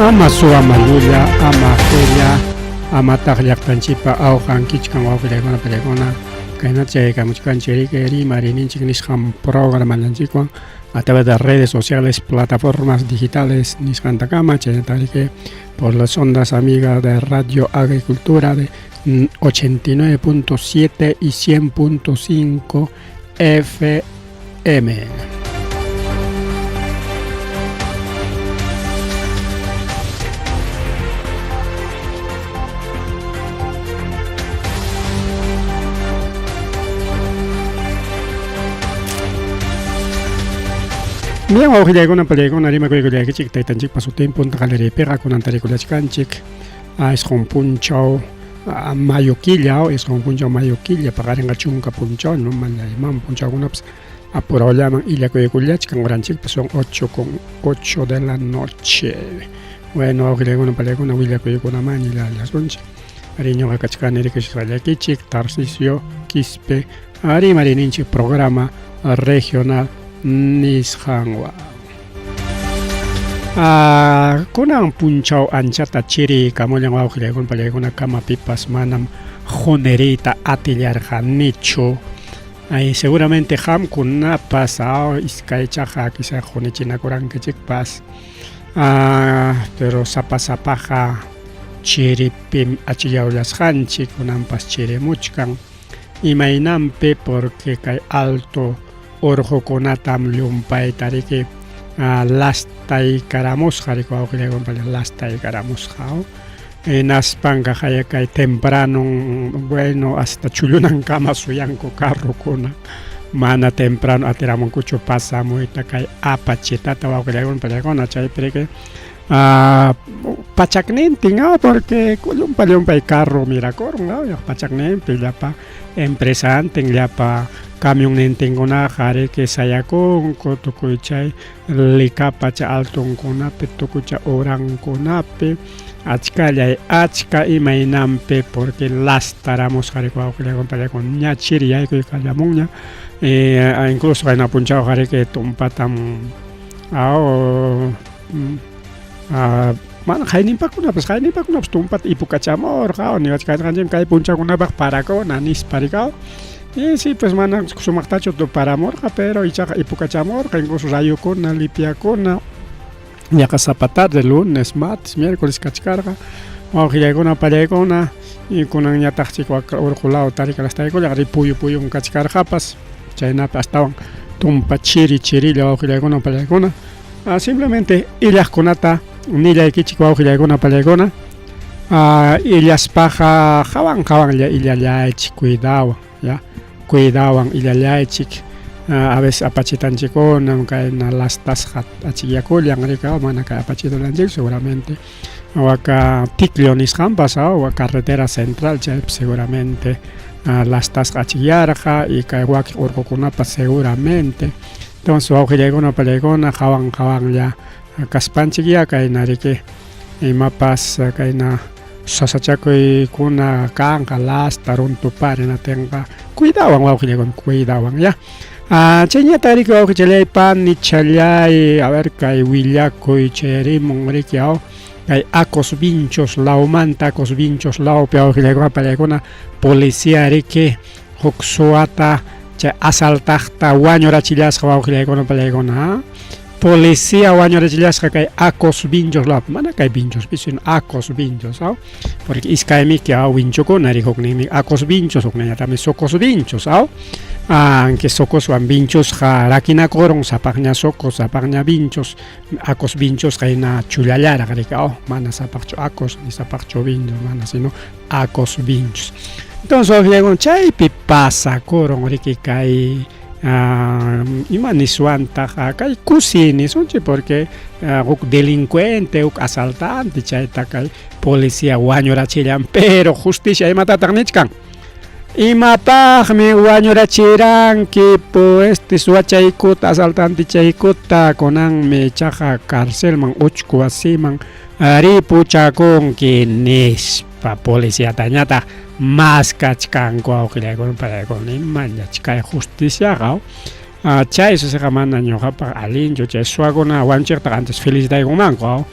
Ama suwa malulla, ama qilla, amataq llaqtanchikpa awqan kichkan wawqillaykuna pallaykuna kaynata chayaykamuchkanchik riki rimariyninchik nisqan programallanchikwan a través de redes sociales, plataformas digitales nisqantakama chaynataq riki por las ondas amigas de Radio Agricultura de 89.7 y 100.5 FM. Bien, wawqillaykuna, pallaykuna, rimakuykullaykichik taytanchikpa sutin punta qallariypiqa kunan tarikullachkanchik isqun punchaw mayo killa, isqun punchaw mayo killa paqarinqa chunka punchaw, no imam punchawkunapas apurawllaman illakuykullachkan horanchikpas son 8 con 8 de la noche. Bueno, wawqillaykuna, pallaykuna, willakuykunaman illallasunchik. Ari ñuqa kachkani rikusqallaykichik Tarcisio Quispe rimariyninchik programa regional nisqanwan. Kunan punchaw anchata chiriykamullan wawqillaykuna pallaykuna kamapipas manam quniriyta atillarqanichu. Ay, seguramente qamkunapas iskaychaqa quizá qunichinakurankichikpas. Pero sapa sapaqa chiripim achillawllasqanchik, kunanpas chirimuchkan. Imaynanpi porque kay alto urqukunatam llumpayta riki lastaykaramusqa riki wawqillaykuna lastaykaramusqa. Hinaspanqa kay temprano, bueno, hasta chullunankama suyanku carrokuna. Mana temprano atiramunkuchu pasamuyta kay apachitata wawqillaykuna pallaykuna chaypi riki pachaknintin porque llumpa llumpay carro mirakurun pachakninpi llapa empresantin llapa camionnintinkunaqa riki sayakunku tukuy chay likapa chay altonkunapi tukuy chay urankunapi achkallay achka imaynanpi porque lastaramusqa riki wawqillaykuna pallaykuna ña chiri yaykuy qallamunña incluso qayna punchawqa riki tumpatam mana qayninpakunapas qayninpakunapas tumpata ipukachamurqa niwachkarqanchikmi kay punchawkunapaq parakuna nispa riki y sí pues mana sumaqtachu paramurqa pero ichaqa ipukachamurqa incluso rayukuna lipiakuna yaqa sapa tarde lunes, martes, miércoles kachkarqa wawqillaykuna pallaykuna y kunanñataq chik wak urqu law tarika lastaykulla ri puyu puyum kachkarqapas chaynapi astawan tumpa chiri chirilla wawqillaykuna pallaykuna simplemente illaqkunata nillaykichik wawqillaykuna pallaykuna illaspaqa qawan qawanlla illallaychik cuidawan ya cuidawan illallaychik a veces apachitanchikuna kayna lastasqa achikyakullan riki mana kay apachitalanchik seguramente waka Ticlio nisqanpas wa carretera central chaypi seguramente lastasqa achikyarqa y kay wakin urqukunapas seguramente entonces wawqillaykuna pallaykuna qawan qawanlla kaspanchik kayna riki imapas kayna sasachakuykuna kanqa lasta runtupari natinqa cuidawan wawqillaykuna cuidawan ya. Chayñata riki wawqichallay panichallay a ver kay willakuy chayarimun riki kay Acos Vinchos lawmanta Acos Vinchos lawpi wawqillaykuna pallaykuna policía riki huk suwata chay asaltaqta wañurachillasqa wawqillaykuna pallaykuna policía wañurachillasqa kay Acos Vinchos lawpi mana kay Vinchospi sino Acos Vinchos porque iskaymiki winchukuna ri hukninmi Acos Vinchos hukninñataqmi Socos Vinchos aunque Socoswan Vinchosqa rakinakurun sapaqña Socos sapaqña Vinchos Acos Vinchosqa hina chullallaraq riki mana sapaqchu Acos ni sapaqchu Vinchos mana sino Acos Vinchos entonces wawqillaykuna chaypi pasakurun riki kay ima niswantaq kay kusi nisunchik porque huk delincuente huk asaltante chayta kay policía wañurachillan pero justicia imatataq nichkan imapaqmi wañurachiranki este suwachaykuta asaltantechaykuta kunanmi ichaqa carcelman uchku wasiman ripuchakunki nispa policiatañataq maskachkanku wawqillaykuna pallaykuna imañach kay justiciaqa chay susiqa mana ñuqapaq allinchu chay suwakuna wanchiqtaqa antes felicitaykunmanku.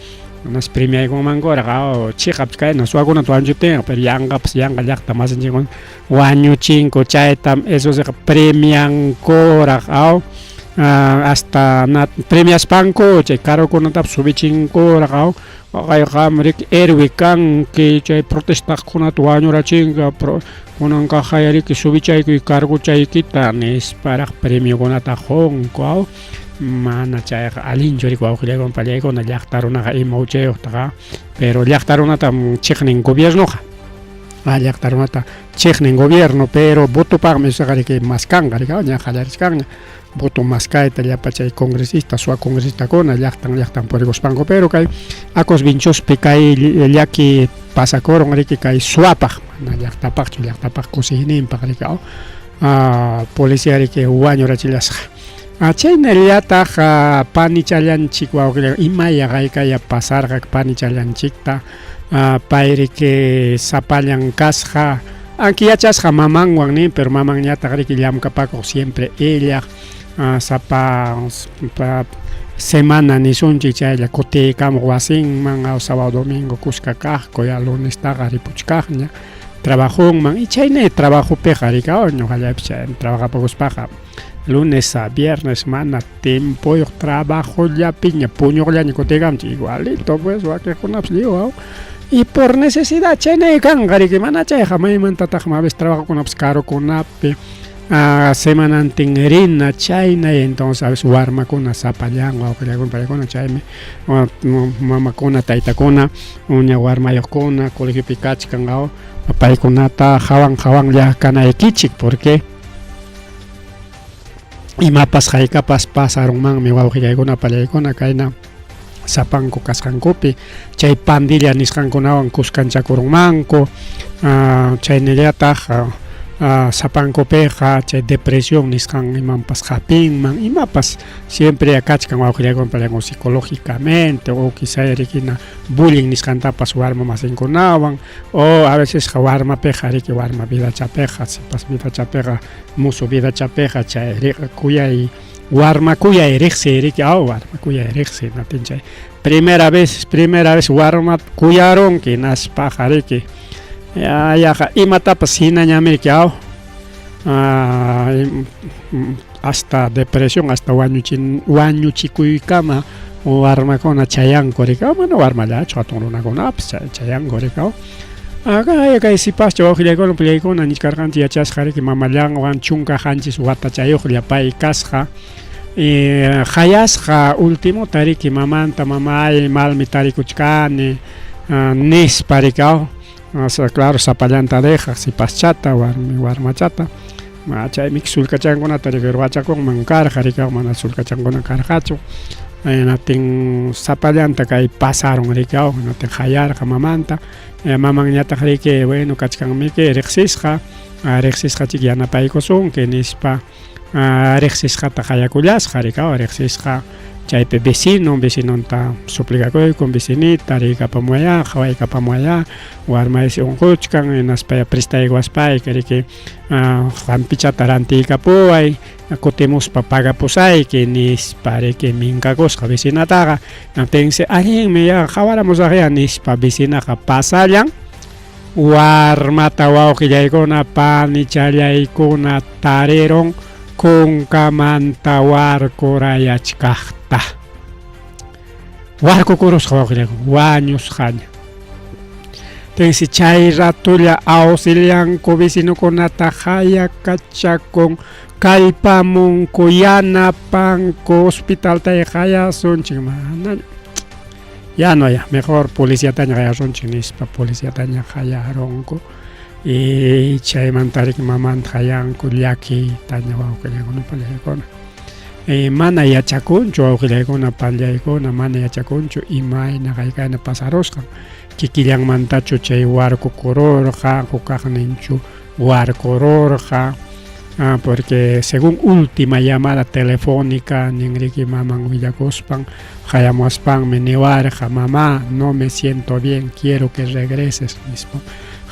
Manas premiaykunmankuraq aw chiqap kayna suwakunata wañuchiptinqa, pero yanqapas yanqa llaqta masinchikkuna wañuchinku chaytam esosiqa premiankuraq aw hasta premiaspanku chay cargokunatapas subichinkuraq aw qam riki héroe kanki chay protestaqkunata wañurachinki kunankaqaya riki subichaykuy cargochaykita nisparaq premiokunata qunku aw mana chayqa allinchu riki wawqillaykuna pallaykuna llaqta runaqa ima huchayuqtaqa pero llaqta runatam chiqnin gobiernoqa llaqta runata chiqnin gobierno pero votopaqmi esoqa riki maskanqa riki ña qallarichkanña voto maskayta llapa chay congresista suwa congresistakuna llaqtan llaqtan purikuspanku pero kay Acos Vinchospi kay llaki pasakurun riki kay suwapaq mana llaqtapaqchu llaqtapaq kusiyninpaq riki policía riki wañurachillasqa. Chaynallataq panichallanchik wawqilla imaya haykaya pasarqa panichallanchikta pay riki sapallan kasqa aunque yachasqa mamanwan nin pero mamanñataq riki llamkapakuq siempre illaq sapa semana nisunchik chaylla kutiykamuq wasinman sábado domingo kuska kaqku ya lunestaqa ripuchkaqña trabajonman y chayna trabajopiqa riki ñuqallaypas chay trabajapakuspaqa lunes a viernes mana tiempoyuq trabajollapiña puñuqllaña kutiykamchik igualito pues wakinkunapas lliw aw y por necesidad chayna kanqa riki mana chayqa maymantataqmi a veces trabajokunapas karukunapi semanantin rina chayna entonces a veces warmakuna sapallan wawqillakuna paykuna chaymi mamakuna taytakuna uña warmayuqkuna colegiopi kachkan aw paykunata hawan hawanlla kanaykichik porque imapas haykapas pasarunmanmi wawqillaykuna pallaykuna kayna sapanku kasqankupi chay pandilla nisqankunawan kuskanchakurunmanku chaynallataq sapankupiqa chay depresión nisqan imanpas hapinman imapas siempre kachkan wawqillaykuna pallaykuna psicológicamente o quizá rikina bullying nisqantapas warma masinkunawan o a vecesqa warmapiqa riki warma vidachapiqa sipas vidachapiqa musu vidachapiqa chay kuyay warma kuyay riqsiy riki aw warma kuyay riqsiy natin chay primera vez primera vez warma kuyarunki hinaspaqa riki yaqa imatapas hinañami riki aw hasta depresión hasta wañuchin wañuchikuykama warmakuna chayanku riki mana warmallachu hatun runakunapas chayanku riki kay sipascha wawqillaykuna pullaykuna nichkarqanchik yachasqa riki mamallanwan 17 watachayuqlla pay kasqa qayasqa ultimota riki mamanta mamay malmi tarikuchkani nispa riki aw claro sapallanta dejaq sipaschata warmi warmachata chaymi sullkachankunata riki ruwachakunman karqa riki mana sullkachankuna karqachu hinaptin sapallanta kay pasarun riki aw hinaptin qayarqa mamanta mamanñataq riki bueno kachkanmiki riqsisqa riqsisqachik yanapaykusunki nispa riqsisqata qayakullasqa riki aw riqsisqa chaypi vecino vecinonta suplicakuyku vecinita riykapamuwayá qhawaykapamuwayá warmaysi unquchkan hinaspa prestaykuwaspayki riki hampichata rantiykapuway kutimuspa pagapusayki nispa riki minkakusqa vecinataqa hinaptinsi allinmi ya qhawaramusaqya nispa vecinaqa pasallan warmata wawqillaykuna panichallaykuna tarirun kunkamanta warkurayachkaqta warkukurusqa wawqillaykuna wañusqaña tensi chay ratolla auxilianku vecinokunata qayakachakun kallpamunku yanapanku hospitalta qayasunchik mana ya no ya mejor policiataña qayasunchik nispa policiataña qayarunku y chaymanta riki mamanta qayanku llakiytaña wawqillaykuna pallaykuna mana yachakunchu wawqillaykuna pallaykuna mana yachakunchu imayna haykayna pasarusqan kikillanmantachu chay warkukururqa hukaqninchu warkururqa porque según última llamada telefónica ninriki maman willakuspan qayamuwaspanmi niwarqa mamá no me siento bien quiero que regreses nispa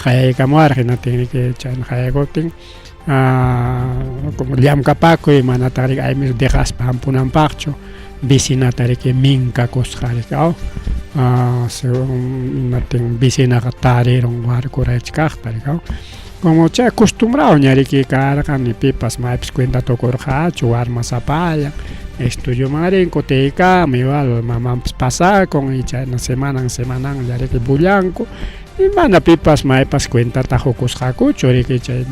qayaykamuwarqa hinaptin chayna qayaykuptin como llamkapakuy manataq riki aymi dejaspa hampunanpaqchu vecinata riki minkakusqa riki aw. Según vecinaqa tarirun warkurachkaqta riki. Como chay acostumbrado-ña riki karqa ni pipas maypis cuenta tukurqachu warma sapallan estudioman rin kutiykamun igual mamanpas pasakun y chayna semanan semananlla riki bullanku y mana pipas maypas cuentata qukusqakuchu riki chay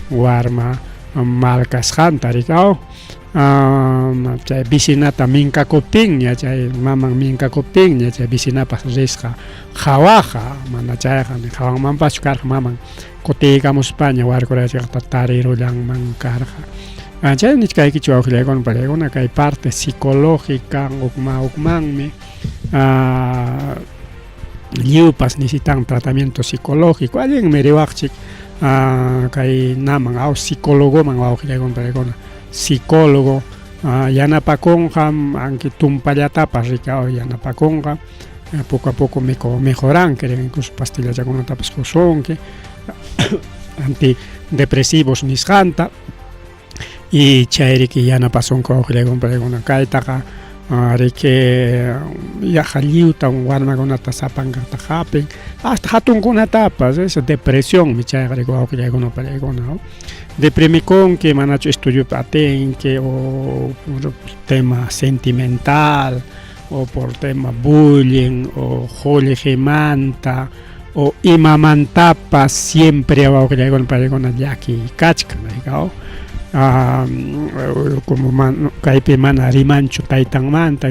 warma mal kasqanta riki aw. Chay vecinata minkakuptinña, chay maman minkakuptinña, chay vecinapas risqa qhawaqqa, mana chayqa ni qhawanmanpaschu karqa maman kutiykamuspaña warkurachkaqta tarirullanman karqa. Chay nichkaykichik wawqillaykuna pariykuna kay parte psicológica hukman hukmanmi lliwpas necesitan tratamiento psicológico allinmi riwaqchik kay naman aw psicologoman wawqillaykuna pariykuna psicólogo yanapakunqam anki tumpallatapas riki aw yanapakunqa poco a poco mejoranki incluso pastillachakunatapas qusunki antidepresivos nisqanta y chay riki yanapasunku wawqillaykuna pariykuna kaytaqa riki yaqa lliwtam warmakunata sapankata hapin hasta hatunkunatapas esa depresionmi chayqa riki wawqillaykuna pariykuna deprimikunki manachu estudiopi atinki o por tema sentimental o por tema bullying o qullqimanta o imamantapas siempre wawqillaykuna pariykuna llakiy kachkan riki como kaypi mana rimanchu taytanmanta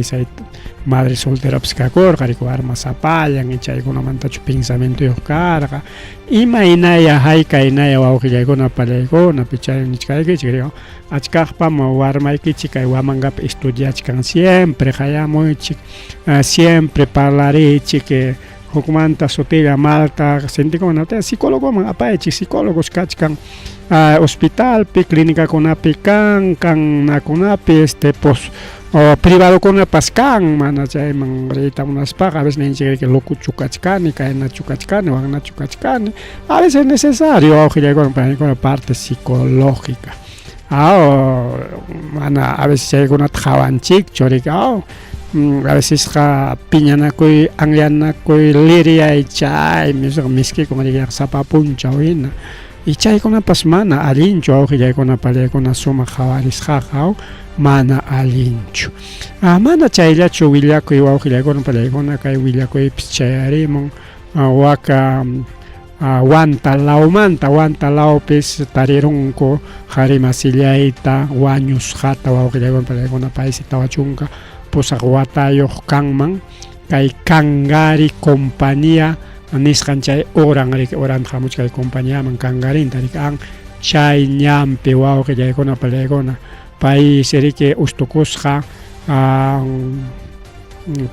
madre solterapas kakurqa riki warma sapallan y chaykunamantachu pensamientoyuq karqa imaynaya haykaynaya wawqillaykuna pariykuna chay nichkaykichik riki achkaqpam warmaykichik kay Huamangapi estudiachkan siempre qayamuychik siempre parlariychik hukmanta sutilla malta sentikuna psicologoman apaychik psicólogos kachkan hospitalpi clínicakunapi kan kanakunapi este pos privadokunapas kan mana chayman riyta munaspaqa a veces ninchik riki locochu kachkani kaynachu kachkani waknachu kachkani a veces es necesario wawqillaykuna pariykuna parte psicológica mana a veces chaykunata qhawanchikchu riki a vecesqa piñanakuy anyanakuy liryay chaymi miskikun riki sapa punchaw hina y chaykunapas mana allinchu wawqillaykuna pariykuna sumaq qhawarisqaqa mana allinchu. Mana chayllachu willakuy wawqillaykuna pariykuna kay willakuypis chayarimun waka Huanta lawmanta, Huanta lawpis tarirunku qhari masillayta wañusqata wawqillaykuna pariykuna paysi 48 watayuq kanman kay Cangari compañía nisqan chay uran riki uranta hamuchka kay compañiaman Cangarinta riki an chay ñanpi wawqillaykuna pariykuna paysi riki ustukusqa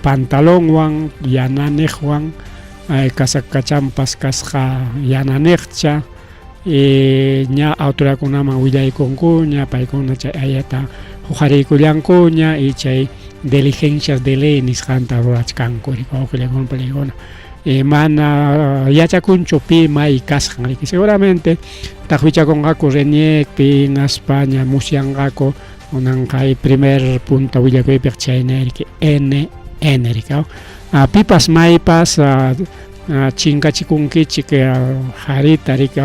pantalonwan yananiqwan kasakachanpas kasqa yananiqcha ña autoridadkunaman willaykunkuña paykuna chay ayata huqariykullankuña y chay diligencias de ley nisqanta rurachkanku riki wawqillaykuna pariykuna mana yachakunchu pi may kasqan riki seguramente taqwichakunqaku RENIECpi hinaspa ña musyanqaku kunanqa primer punta willakuypiqa chayna riki N N riki pipas maypas chinkachikunkichik qarita riki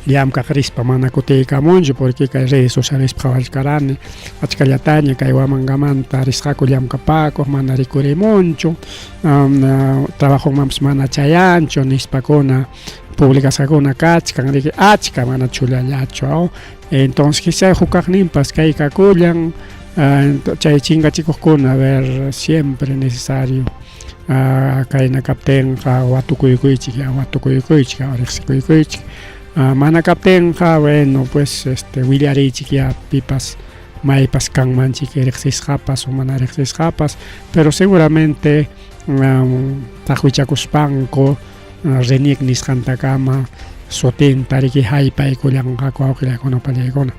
llamkaq rispa mana kutiykamunchu porque kay redes socialespi qhawachkarani achkallataña kay Huamangamanta risqaku llamkapakuq mana rikurimunchu trabajonmanpas mana chayanchu nispakuna publicasqakuna kachkan riki achka mana chullallachu entonces quizá hukaqninpas kay kakullan chay chinkachikuqkuna a ver siempre necesario kayna kaptinqa watukuykuychik watukuykuychik riqsikuykuychik mana kaptinqa bueno pues este willariychik ya pipas maypas kanmanchik riqsisqapas o mana riqsisqapas pero seguramente taqwichakuspanku RENIEC nisqantakama sutinta riki haypaykullanqaku wawqillaykuna pallaykuna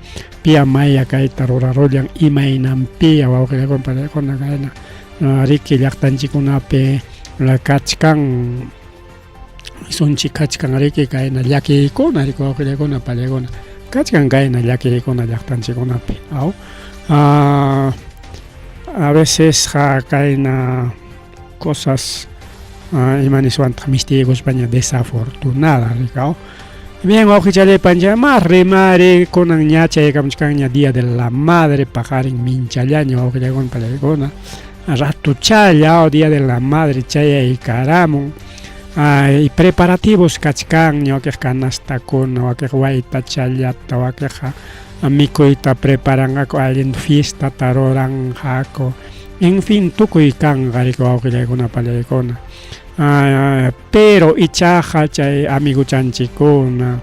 piya maya kayta rurarullan imaynanpiya wawqillaykuna pallaykuna kayna riki llaqtanchikkunapi kachkan sunchik kachkan riki kayna llakiykuna riki wawqillaykuna pallaykuna kachkan kayna llakiykuna llaqtanchikkunapi aw a vecesqa kayna. Cosas ima niswantaq mistiykuspaña desafortunada rikaw. Bien, wawqichalay pancha mas rimari kunan ña chayakamuchkanña Día de la Madre paqarin minchallaña wawqillaykuna pallaykuna ratuchalla Día de la Madre chayaykaramun y preparativos kachkanña wakiq canastakuna wakiq waytachallata wakiqa mikuyta preparanqaku allin fiestata ruranqaku en fin tukuy kanqa riki wawqillaykuna pallaykuna pero ichaqa chay amiguchanchikkuna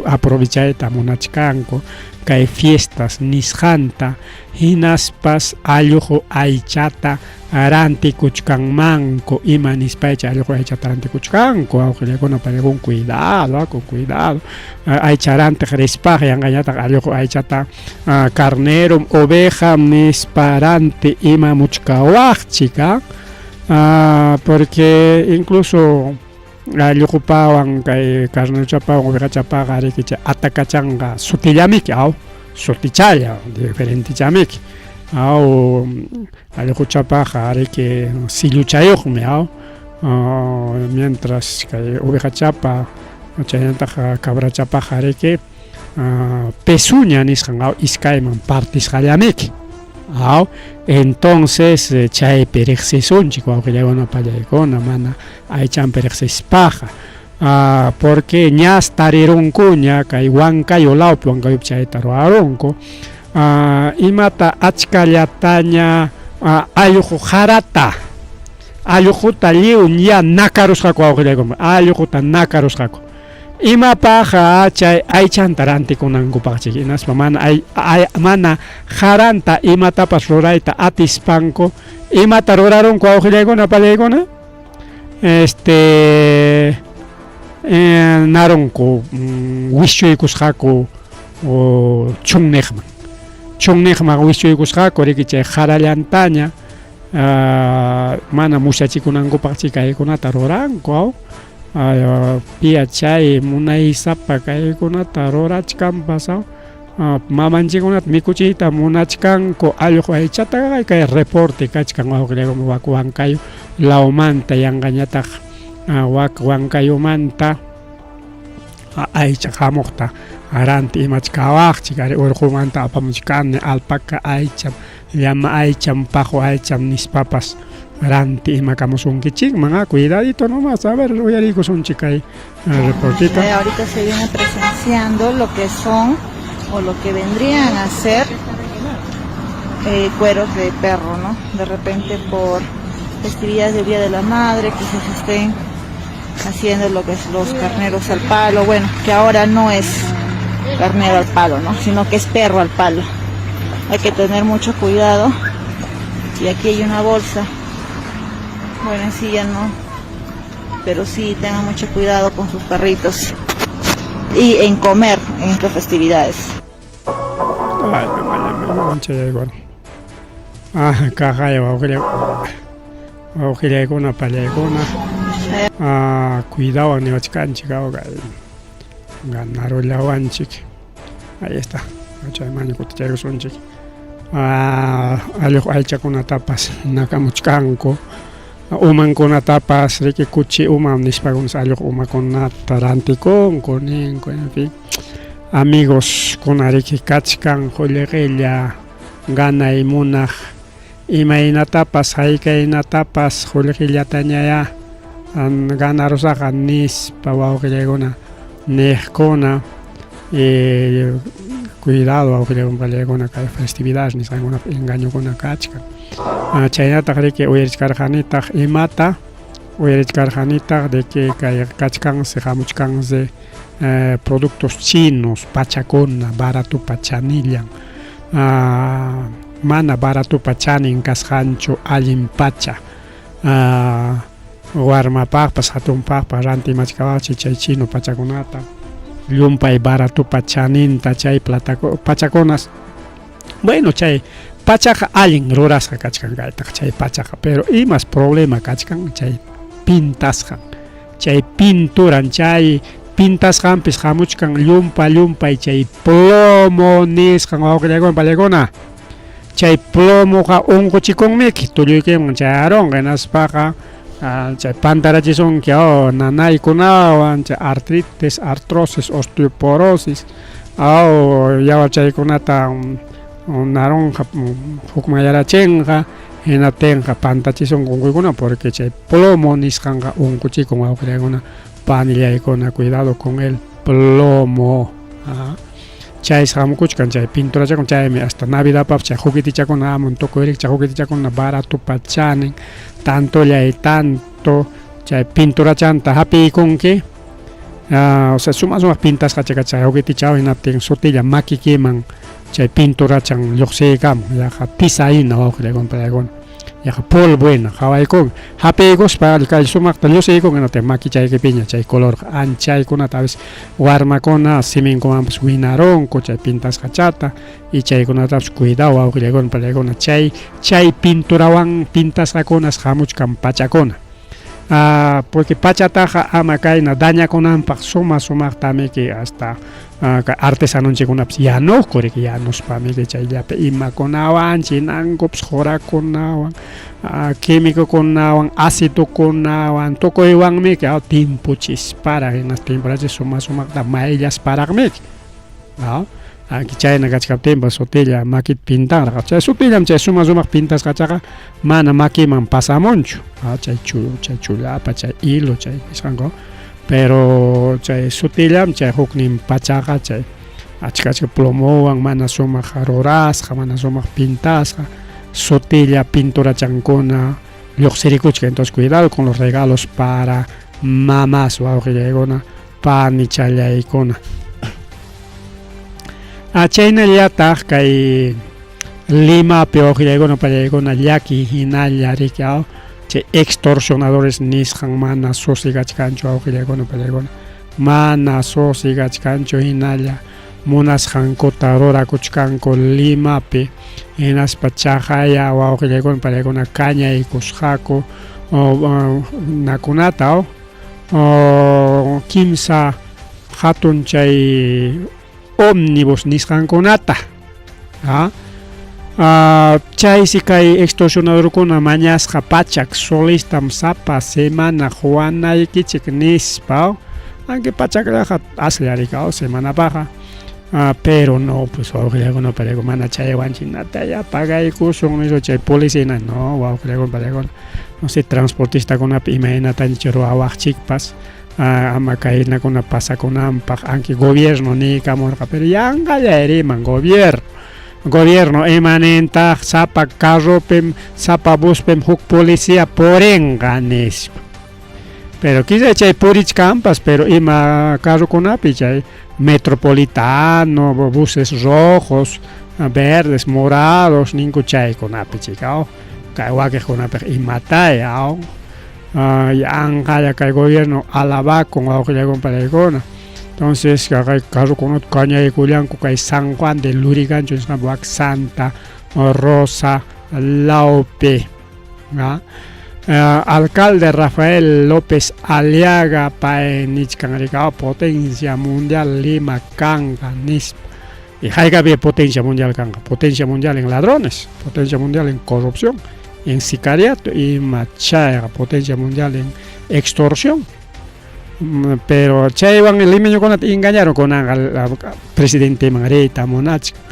aprovechayta munachkanku kay fiestas nisqanta hinaspas alluqu aychata rantikuchkanmanku ima nispaycha alluqu aychata rantikuchkanku wawqillaykuna pallaykuna cuidado aku cuidado aycha rantiq rispaqa yanqañataq alluqu aychata carnerom ovejam nispa ranti ima muchkawaqchik porque incluso alluqupawan kay carnerochapawan ovejachapaqa riki chay atakachanqa sutillamiki aw sutichalla diferentechamiki aw alluquchapaqa riki silluchayuqmi aw mientras kay ovejachapa chaynataq cabrachapaqa riki pezuña nisqan aw iskayman partisqallamiki aw entonces chaypi riqsisunchik wawqillaykuna pallaykuna mana aychanpi riqsispaqa porque ñas tarirunkuña kay Huancayo lawpi Huancayopi chayta ruwarunku imata achkallataña alluqu qarata alluquta lliw ña nakarusqaku wawqillaykuna alluquta nakarusqaku Imapaq chay aychanta rantikunankupaqchik hinaspa mana ay, ay, mana qaranta imatapas rurayta atispanku imata rurarunku wawqillaykuna pallaykuna este narunku wischuykusqaku chunniqman chunniqman wischuykusqaku riki chay qarallantaña mana musyachikunankupaqchik kaykunata ruranku aw Piya chay munaysapa kaykunata rurachkanpas mamanchikkunata mikuchiyta munachkanku allqu aychataqa kay reporte kachkan wawqillaykuna wak Huancayo lawmanta yanqañataq wak Huancayomanta aycha hamuqta ranti imachkawaqchik ari urqumanta apamuchkani alpaca aycham llama aycham paqu aycham nispapas ranti imakamusunkichikman ah cuidadito nomás a ver uyariykusunchik kay reportita. Ahorita se viene presenciando lo que son o lo que vendrían a ser cueros de perro, ¿no? De repente por festividades del Día de la Madre, quizás estén haciendo lo que es los carneros al palo, bueno, que ahora no es carnero al palo, ¿no? Sino que es perro al palo. Hay que tener mucho cuidado. Y aquí hay una bolsa. Bueno, en sí ya no. Pero sí, tengan mucho cuidado con sus perritos. Y en comer en estas festividades. Ay, mamá, Ah, kaqaya wawqilla wawqillaykuna pallaykuna ah, cuidawan niwachkanchik kay ganarullawanchik ahí está chaymanña kutichaykusunchik ah, alluq aychakunatapas nakamuchkanku umankunatapas riki kuchi umam nispakunas alluq umakunata rantikunku ninku en fin amigos kuna riki kachkan qullqilla ganay munaq imaynatapas haykaynatapas qullqillatañayá ganarusaqqa nispa wawqillaykuna niqkuna cuidado wawqillaykuna pallaykuna kay festividades nisqankunapi engañokuna kachkan chaynataq riki uyarichkarqanitaq imata uyarichkarqanitaq de que kay kachkansi hamuchkansi productos chinos pachakuna baratupa chanillan mana baratupa chanin kasqanchu allin pacha warmapaqpas hatunpaqpas rantimachkawaqchik chay chino pachakunata llumpay baratupa chaninta chay pachakunas bueno chay pachaqa allin rurasqa kachkan kaytaqa chay pachaqa pero imas problema kachkan chay pintasqan chay pinturan chay pintasqanpis hamuchkan llumpa llumpay chay plomo nisqan wawqillaykuna pallaykuna. Chay plomoqa unquchikunmiki, tulluykiman chayarunqa, hinaspaqa chay pantarachisunki aw nanaykunawan, chay artritis, artrosis, osteoporosis, aw yawar chaykunata narunqa, hukmanyarachinqa, hinaptinqa pantachisunki unquykuna porque chay plomo nisqanqa unquchikun wawqillaykuna, panillaykuna, cuidado con el plomo. Chaysi hamukuchkan chay pinturachakun, chaymi hasta navidadpaqpas chay juguetichakuna hamun, tukuy rikchaq juguetichakuna baratopa chanin, tantollay tanto chay pinturachanta hapiykunki, o sea suma sumaq pintasqacha kachkan chay juguetichawan, hinaptin sutilla makikiman chay pinturachan lluqsiykamun, yaqa tisa hina wawqillaykuna pallaykuna. Yaqa polvo hina qhawaykunki, hapiykuspa kay sumaqta llusiykunki hinaptin makichaykipiña chay colorqa anchaykunata a veces warmakuna siminkumanpas winarunku chay pintasqachata y chaykunatapas cuidado wawqillaykuna pallaykuna chay chay pinturawan pintasqakunas hamuchkan pachakuna. Porque pachataqa ama kayna dañakunanpaq suma sumaqtamiki hasta artesanonchikkunapas yanuqku riki, yanuspamiki chayllapi imakunawan chinankupas qurakunawan, químicokunawan, acitokunawan, tukuywanmiki timpuchisparaq hinas timpurachis suma sumaqta mayllasparaqmiki. Chayna kachkaptinpas sutilla makita pintanraq, chay sutillam chay suma sumaq pintasqachaqa mana makiman pasamunchu, chay chay chullapa, chay hilo, chay nisqanku, pero chay sutillam chay huknin pachaqa chay achka achka plomowan mana sumaq rurasqa, mana sumaq pintasqa, sutilla pinturachankuna lluqsirikuchkan. Entonces cuidado con los regalos para mamás, wawqillaykuna, panichallaykuna. Chaynallataq kay Limapi wawqillaykuna, pallaykuna, llaki hinalla riki, chay extorsionadores nisqan mana susigachkanchu wawqillaykuna, pallaykuna, mana susigachkanchu, hinalla munasqankuta rurakuchkanku Limapi, hinaspa chaqaya wawqillaykuna, pallaykuna kañaykusqaku nakunata kimsa hatun chay ómnibus nisqankunata. Chaysi kay extorsionadorkuna mañasqa pachak solistam sapa semana quwanaykichik nispa, aunque pachaklaqa aslla riki semanapaqqa, pero no pues wawqillaykuna pallaykuna mana chaywanchinata ya pagaykusun nispa chay policía no wawqillaykuna pallaykuna, no sé transportistakunapi imaynataña ruwawaqchikpas ama kaynakuna pasakunanpaq, aunque gobierno niykamurqa, pero yanqalla riman gobierno. Gobierno imanintaq sapa carropim, sapa buspim huk policía purinqa nispa. Pero quizá chay purichkanpas, pero ima carrokunapi chay metropolitano, buses rojos, verdes, morados, ninku chaykunapi chika, kay wakiqkunapaq imatay, yanqalla kay gobierno alabakun wawqillaykuna palaykuna. Entonces kay carrokunata kañaykullanku kay San Juan de Lurigancho nisqanpi, wak Santa Rosa lawpi. Alcalde Rafael López Aliaga pay nichkan riki, potencia mundial Lima kanqa nispa. Y haykapi potencia mundial kanqa? Potencia mundial en ladrones, potencia mundial en corrupción, en sicariato, ima chayqa potencia mundial en extorsión. Pero chaywan limeñokunata engañaron kunanqa presidenteman riyta munachkan.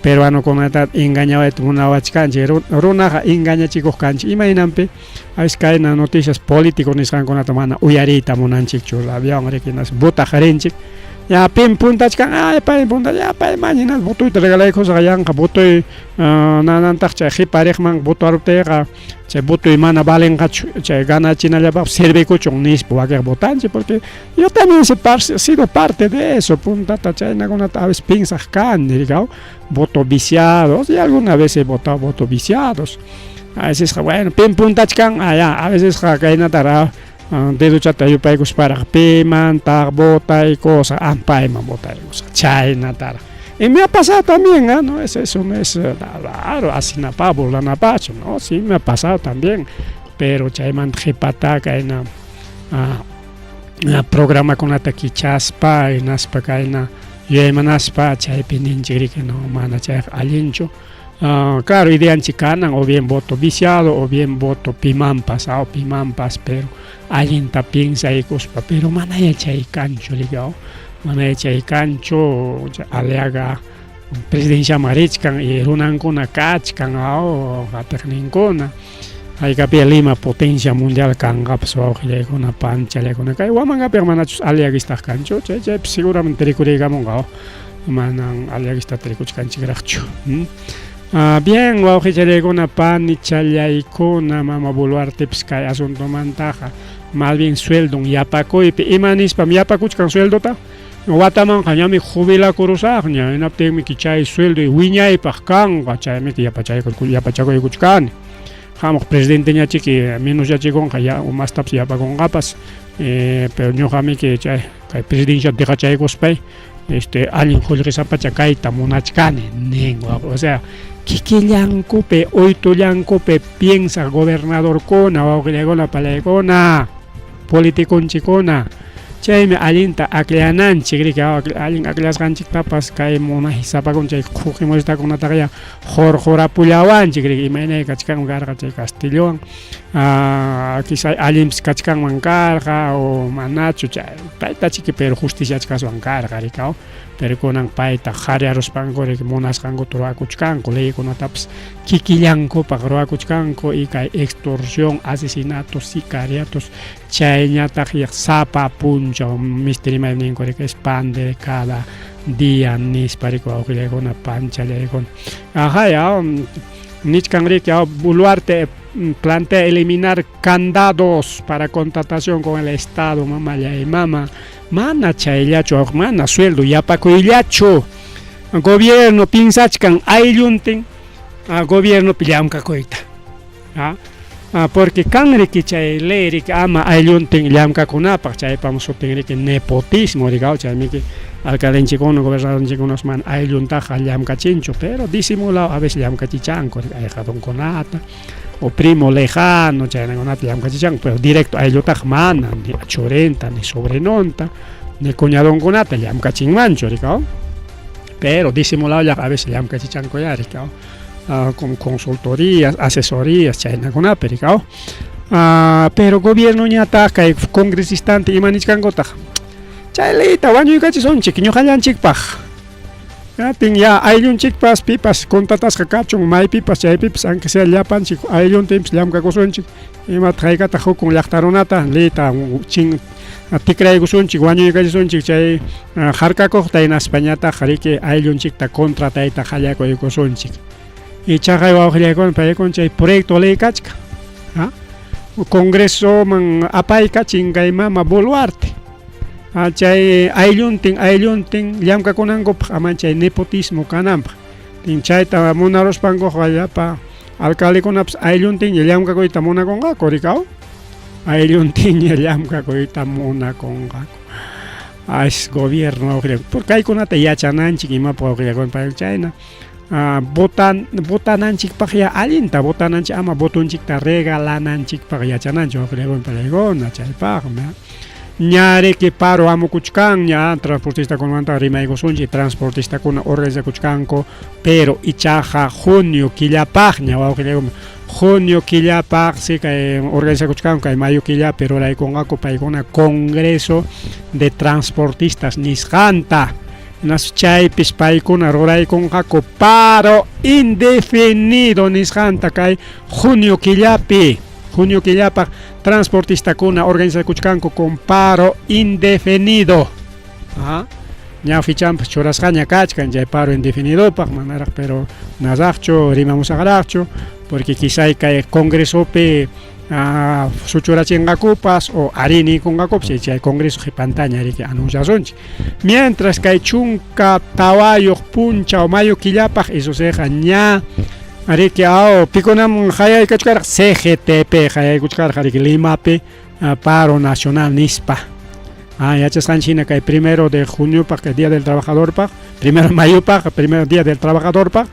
Peruanokunata engañawayta munawachkanchik, runaqa engañachikuq kanchik, imaynanpi a veces kayna noticias políticos nisqankunata mana uyariyta munanchikchu, rabiawan riki votaq rinchik, ya pim puntachkan, ay pay punta, ya payman hinas votuyta regalaykusaq, yanqa votoy nanantaq chay qipa riqman votaruptiyqa chay votoy mana valenqachu, chay ganachinallapaq servikuchun nispa wakiq votanchik, porque yo también he sido parte de eso, puntata chaynakunata a veces piensaq kani, riki, voto viciados, y alguna vez he votado voto viciados. A veces, bueno, pim puntachkan, ya, a veces kaynatara dedochata yupaykusparaq pimantaq votaykusaq, payman votaykusaq, chaynatara. Y me ha pasado también, ¿no? Eso no es raro, asinapaq, burlanapaqchu, ¿no? Sí, me ha pasado también, pero chaymanta qhipata kayna programakunata kichaspa, hinaspa kayna yuyaymanaspa chaypi ninchik riki, no, mana chayqa allinchu. Claro, ideanchik kanan o bien voto viciado o bien voto pimanpas, o pimanpas, pero allinta piensaykuspa, pero manaya chay kanchu, riki, manaya chay kanchu. Aliaga presidenciaman richkan y runankuna kachkan, qatiqninkuna. Haykapi Lima potencia mundial kanqapas, wawqillaykuna, panchallaykuna? Kay Huamangapiqa manachus aliaguistaq kanchu, chay chaypi seguramente rikuriykamunqa, manan aliaguistata rikuchkanchikraqchu. Bien, wawqichallaykuna, panichallaykuna, mama Boluartepis kay asuntomantaqa más bien sueldon yapakuypi. Ima nispam yapakuchkan sueldota? Watamanqa ñami jubilakurusaqña, hinaptinmi chay sueldo wiñaypaq kanqa, chaymi yapachakuykuchkani. Hamuq presidenteñachiki menos yachikunqa ya mastapas yapakunqapas, pero ñuqamiki chay kay presidencia deqachaykuspay allin qullqisapacha kayta munachkani nin. O sea, kikillankupi, uytullankupi piensa gobernadorkuna, wawqillaykuna, palaykuna, politiconchikuna. Chaymi allinta akllananchik, riki, allin akllasqanchiktapas kay munay sapakun chay fujimoristakunataqa ya hurqurapullawanchik, riki. Imaynay kachkanman karqa chay Castillowan? Quizá allinpis kachkanman karqa o manachu chay paytachiki, pero justiciachkaswan karqa, riki. Pero kunan payta qaryaruspanku, riki, munasqankuta ruwakuchkanku, leykunatapas kikillankupaq ruwakuchkanku y kay extorsión, asesinatos, sicariatos, chayñataq sapa punchaw misti rimaynin, riki, es pan de cada día nispa, riki, wawqillaykuna, panchallaykuna. Ajá, nichkan, riki, Boluarte plantea eliminar candados para contratación con el Estado. Mamallay mama, mana chayllachu, mana sueldo yapakuyllachu. Gobierno piensachkan aylluntin gobiernopi llamkakuyta, porque kan, riki, chay ley, riki, ama aylluntin llamkakunapaq, chaypam sutin, riki, nepotismo, riki. Chaymiki alcaldenchikuna, gobernadorchikunas mana aylluntaqa llamkachinchu, pero disimulado a veces llamkachichanku ahijadonkunata o primo lejano, chaynakunata llamkachichanku, pero directo ayllutaqa mana, ni churinta, ni sobrinonta, ni cuñadonkunata llamkachinmanchu, riki, pero disimulado a veces llamkachichanku ya, riki, con consultorías, asesorías, chaynakunapi, riki. Pero gobierno ñataq kay congresistante ima nichkankutaq? Chay leyta wañuykachisunchik ñuqallanchikpaq. Atin ya ayllunchikpas pipas contratasqa kachun maypipas chaypipas, aunque sea llapanchik aylluntinpas llamkakusunchik. Imataq haykataq hukun llaqta runata leyta chin tikraykusunchik, wañuykachisunchik chay harkakuqta, hinaspañataq, riki, ayllunchikta contratayta qallakuykusunchik. Ichaqa, wawqillaykuna, paykuna chay proyecto ley kachkan Congresoman apaykachin kay mama Boluarte chay aylluntin aylluntin llamkakunankupaq, ama chay nepotismo kananpaq. Chayta munaruspankuqa llapa alcaldekunapas aylluntinña llamkakuyta munakunqaku, riki, aylluntinña llamkakuyta munakunqaku. As gobierno, porque kaykunata yachananchik imapaq, wawqillakuna, chayna votananchikpaq ya allinta votananchik, ama votonchikta regalananchikpaq yachananchik, wawqillakuna, palaykuna. Chaypaqmi ña, riki, paro hamukuchkan ña. Transportistakunamanta rimaykusunchik. Transportistakuna organizakuchkanku, pero ichaqa junio killapaqña, wawqillakuna, junio killapaq si kay organizakuchkanku. Kay mayo killapi ruraykunqaku paykuna congreso de transportistas nisqanta. Chaypis paykuna ruraykunqaku paro indefinido nisqanta kay junio killapi. Junio killapaq transportistakuna organizakuchkanku con paro indefinido. Ña fichanpas churasqaña kachkan chay paro indefinidopaq, manaraq pero naraqchu rimamusaqraqchu, porque quizá kay congresopi suchurachinqakupas o arí niykunqakupas. Chay congreso qipantaña, riki, anunciasunchik. Mientras, kay 14 punchaw mayo killapaq, eso siqa ña, riki, aw pikunaman qayaykachkarqa? CGTP qayaykuchkarqa, riki, Limapi paro nacional nispa. Yachasqanchik hina, kay primero de juniopaq, kay Día del Trabajadorpaq, primero de mayopaq, primero Día del Trabajadorpaq,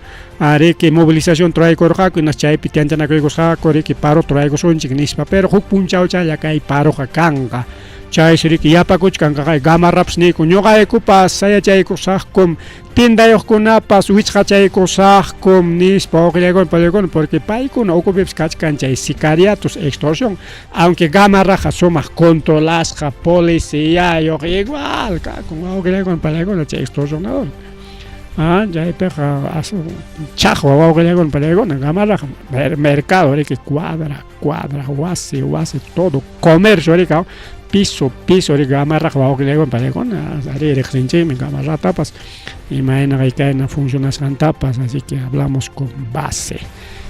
riki, movilización ruraykurqaku, hinas chaypi tianchanakuykusqaku, riki, paro ruraykusunchik nispa, pero huk punchawchalla kay paroqa kanqa. Chaysi riki yapakuchkan kaqay Gamarrapas niyku ñuqaykupas sayachaykusaqkum tiendayuqkunapas wichqachaykusaqkum nispa wawqillaykuna pallaykuna porque paykuna ukupipas kachkan chay sicariatos extorsión aunque Gamarraqa sumaq controlasqa policiyayuq igual kakun wawqillaykuna pallaykuna chay extorsionador. Ah, chaypiqa chaqwa wawqillaykuna pallaykuna Gamarraqa mercado riki cuadra cuadra wasi wasi todo comercio riki piso piso riki Gamarraqa wawqillaykuna pallaykuna arí riqsinchikmi Gamarratapas imayna kayna funcionasqantapas así que hablamos con base.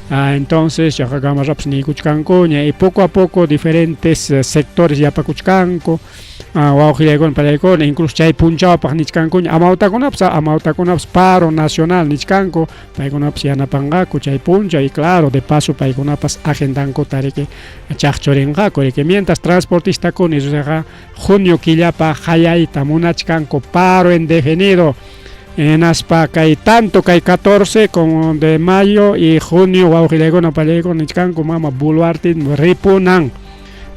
Ah, entonces yaqa Gamarrapas niykuchkankuña y poco a poco diferentes sectores yapakuchkanku wawqillaykuna pallaykuna incluso chay punchawpaq nichkankuña amawtakunapas amawtakunapas paro nacional nichkanku paykunapas yanapanqaku chay punchaw y claro de paso paykunapas agendankuta riki chaqchurinqaku riki mientras transportistakuna rusaqa junio killapaq hayayta munachkanku paro indefinido hinaspa kay tanto kay 14 como de mayo y junio wawqillaykuna pallaykuna nichkanku mama Boluarte ripunan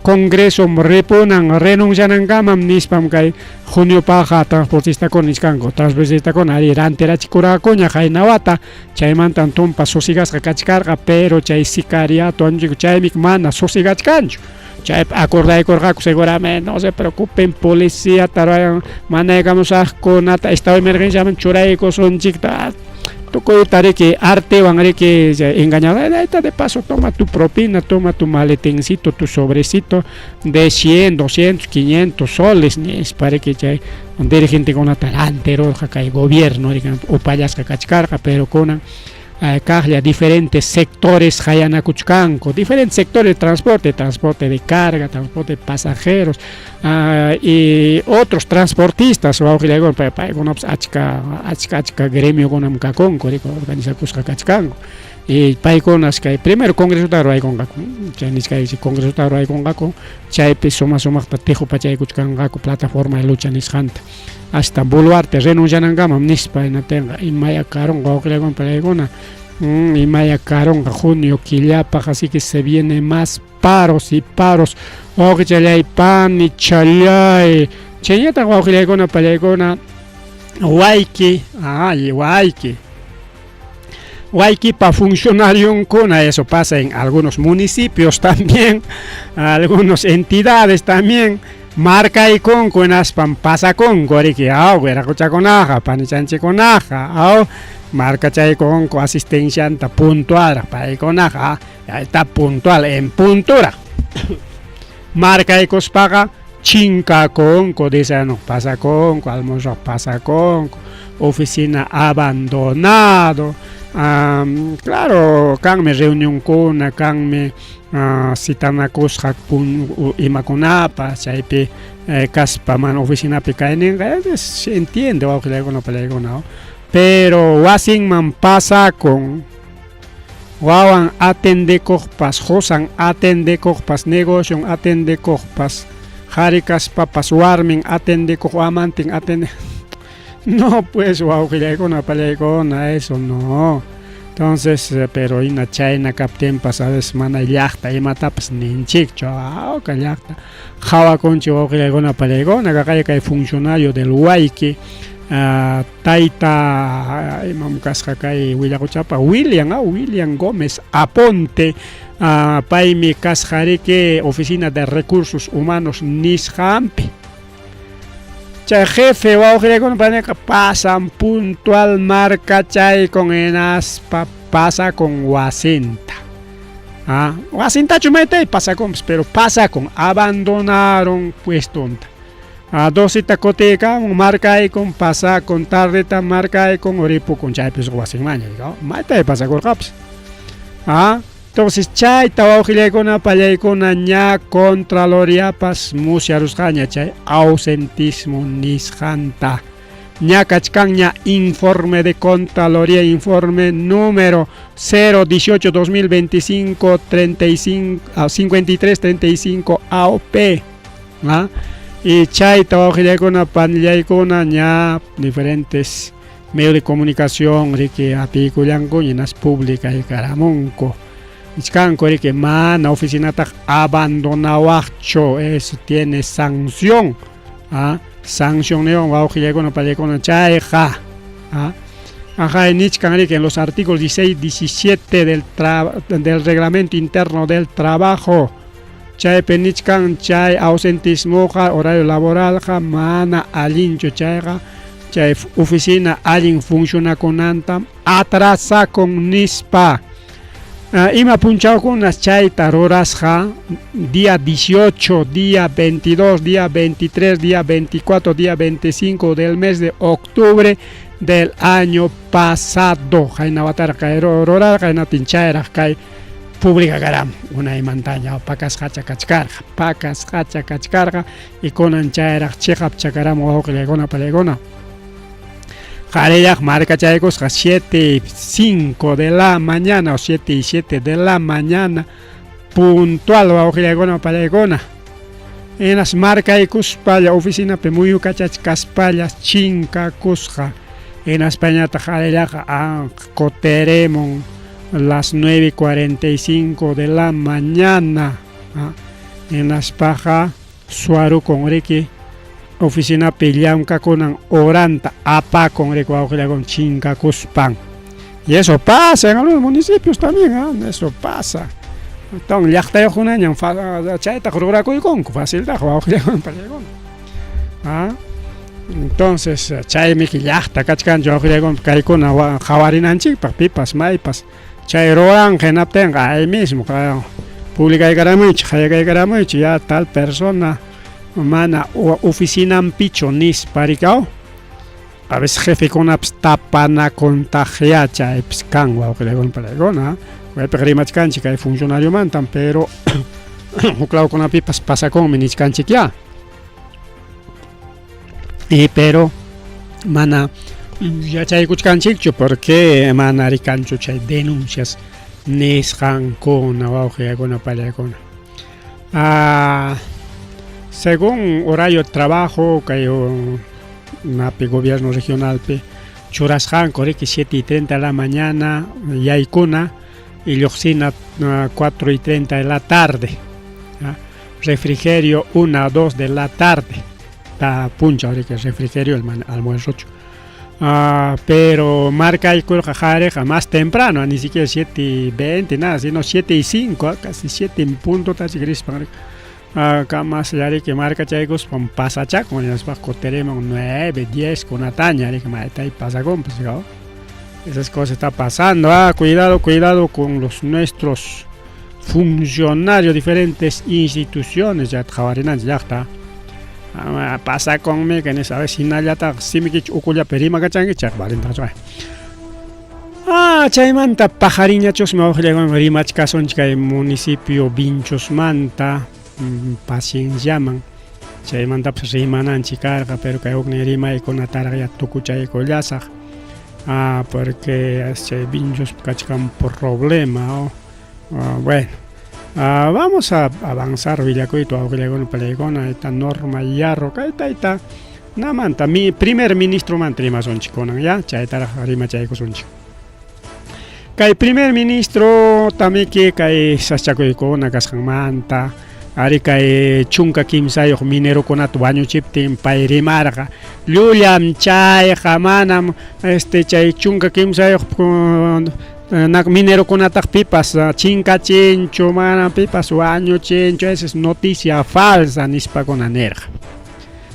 Congreso ripunan renuncianankamam nispam kay juniopaqqa transportistakuna nichkanku transportistakuna arí rantirachikurakuña qayna wata chaymantam tumpa susigasqa kachkarqa pero chay sicariato chaymi mana susigachkanchu chaypi acordaykurqaku seguramente no se preocupen policía tarayan manaykamusaqkunata estado de emergenciaman churaykusunchikta tukuyta riki artewan riki engañado ahí de paso toma tu propina toma tu maletincito tu sobrecito de 100 200 500 soles nispa riki chay dirigentekunata rantirurqa kay gobierno upallasqa kachkarqa pero kunan kaqlla diferentes sectores hayanakuchkanku diferentes sectores de transporte transporte de carga transporte de pasajeros y otros transportistas wawqillaykuna paykunapas achka achka achka gremiokunam kakunku organizakusqa kachkanku y paykunas kay primero congresota ruwaykunqaku chay nichkaychik congresota ruwaykunqaku chaypi suma sumaqta tiqupachaykuchkanqaku plataforma de lucha nisqanta hasta Boluarte renuncianankamam nispa hinaptinqa imaya karunqa wawqillaykuna pallaykuna imaya karunqa junio killapaq así que se viene más paros y paros wawqichallay panichallay chaynataq wawqillaykuna pallaykuna wayki ay wayki Huayquipa funcionarionkuna, eso pasa en algunos municipios también, algunas entidades también, markaykunku hinaspam pasakunku riki aw wiraquchakunaqa panichanchikkunaqa aw markachaykunku asistencianta puntualraq paykunaqa está puntual en punturaq markaykuspaqa chinkakunku desayunuq pasakunku almuerzuq pasakunku oficina abandonado claro kanmi reunionkuna kanmi citanakusqa imakunapas chaypi kaspa mana oficinapi kayninqa se entiende wawqillaykuna pallaykuna pero wasinman pasakun wawan atendekuqpas qusan atendekuqpas negocion atendekuqpas qhari kaspapas warmin atendekuq amantin atende no pues wawqillaykuna pallaykuna eso no entonces pero hina chayna kaptinpas a veces mana llaqta imatapas ninchikchu awka llaqta qhawakunchik wawqillaykuna pallaykuna kaqay kay funcionario del Huayqui tayta imam kasqa kay willaquchapa William William Gómez Aponte paymi kasqa riki oficina de recursos humanos nisqanpi chay jefe wawqillaykuna payqa pasan puntual markachaykun hinaspa pasakun wasinta wasintachu maytay pasakunpas pero pasakun abandonaron puestonta dosita kutiykamun markaykun pasakun tardeta markaykun ripukun chaypis wasinmanña maytay pasakurqapas entonces chayta wawqillaykuna pallaykuna ña contraloriapas musyarusqaña chay ausentismo nisqanta ña kachkanña informe de Contraloría informe número 018 2025 35 53 35 AOP y chayta wawqillaykuna panillaykuna ña diferentes medios de comunicación riki apiykullanku hinas publicaykaramunku. Nichkanku riki mana oficinataq abandonawaqchu, eso tiene sanción. ¿Ah? Sancionniyuq wawqillaykuna pallaykuna chayqa. ¿Ah? Ajá, nichkan riki en los artículos 16, 17 del reglamento interno del trabajo. Chaypi nichkan chay ausentismoqa horario laboralqa mana allinchu chayqa chay oficina allin funcionakunantam atrasakun nispa. Ima punchawkunas chayta rurasqa día 18, día 22, día 23, día 24, día 25 del mes de octubre del año pasado. Qayna wataraq kay rurarqa, hinaptin chayraq kay publicakaram unaymantaña pakasqacha kachkarqa, pakasqacha kachkarqa y kunan chayraq chiqap chakaramun wawqillaykuna pallaykuna. Qarillaq marcachaykusqa 7 y 5 de la mañana o 7 y 7 de la mañana puntual wawqillaykuna pallaykuna. Hinas marcaykuspalla oficinapi muyukachachkaspalla chinkakusqa. Hinaspañataq qarillaqa kuteremun las 9:45 de la mañana. Hinaspaqa suwarukun riki oficinapi llamkakunan horanta apakun riki wawqillakuna chinkakuspan. Y eso pasa en algunos municipios también, ¿eh? Eso pasa. Entonces, llaqtayuqkunañam chaytaq rurakuykunku faciltaq wawqillakuna pallaykuna. ¿Ah? Entonces, chaymi llaqta kachkanchu wawqillakuna kaykuna qawarinanchikpaq pipas maypas chay ruranqa hinaptinqa ahí mismo publicaykaramuychik qayakaykaramuychik ya tal persona mana oficinanpichu nispa rikaw. A veces jefekunapas tapanakuntaqyá chaypis kan wawqillakuna pallaykuna. Kaypiqa rimachkanchik kay funcionariomantam, pero huk lawkunapipas pasakunmi nichkanchikyá. Y pero mana yachaykuchkanchikchu porque mana rikanchu chay denuncias nisqankuna wawqillakuna pallaykuna. Según horario de trabajo kay napi gobierno regionalpi churasqanku riki 7:30 de la mañana yaykuna y lluqsina 4:30 de la tarde. Refrigerio 1 a 2 de la tarde. Ta punchaw riki refrigerio el almuerzochu. Pero markaykurqa qariqa más temprano, ni siquiera 7:20, nada, sino 7:05, casi 7 en punto tachik rispan riki. Kamaslla riki markachaykuspan pasachakun, hinaspa kuterimun 9, 10 kunataña riki maytay pasakunpas, ¿no? Esas cosas está pasando. Cuidado, cuidado con los nuestros funcionarios diferentes instituciones ya qhawarinanchik llaqta. Pasakunmi que a veces hinallataq simiykichik ukullapi rimakachanki chayqa valentaqchu. Chaymanta paqariñachusmi wawqillaykuna rimachkasunchik kay municipio Vinchosmanta pacienciaman. Chaymantapas rimananchik karqa, pero kay huknin rimaykunataraq ya tukuchaykullasaq. Porque chay Vinchos kachkan problema. Bueno, vamos a avanzar willakuyta wawqillaykuna pallaykuna esta Norma Yarro kay tayta namanta mi primer ministromanta rimasunchik kunan ya chaytaraq rimachaykusunchik. Kay primer ministro tamiki kay sachakuykuna kasqanmanta ari kay 13 minerokunata wañuchiptin pay rimarqa llullam chayqa manam chay 13 minerokunataq pipas chinkachinchu manam pipas wañuchinchu, esa es noticia falsa nispakuna nirqa.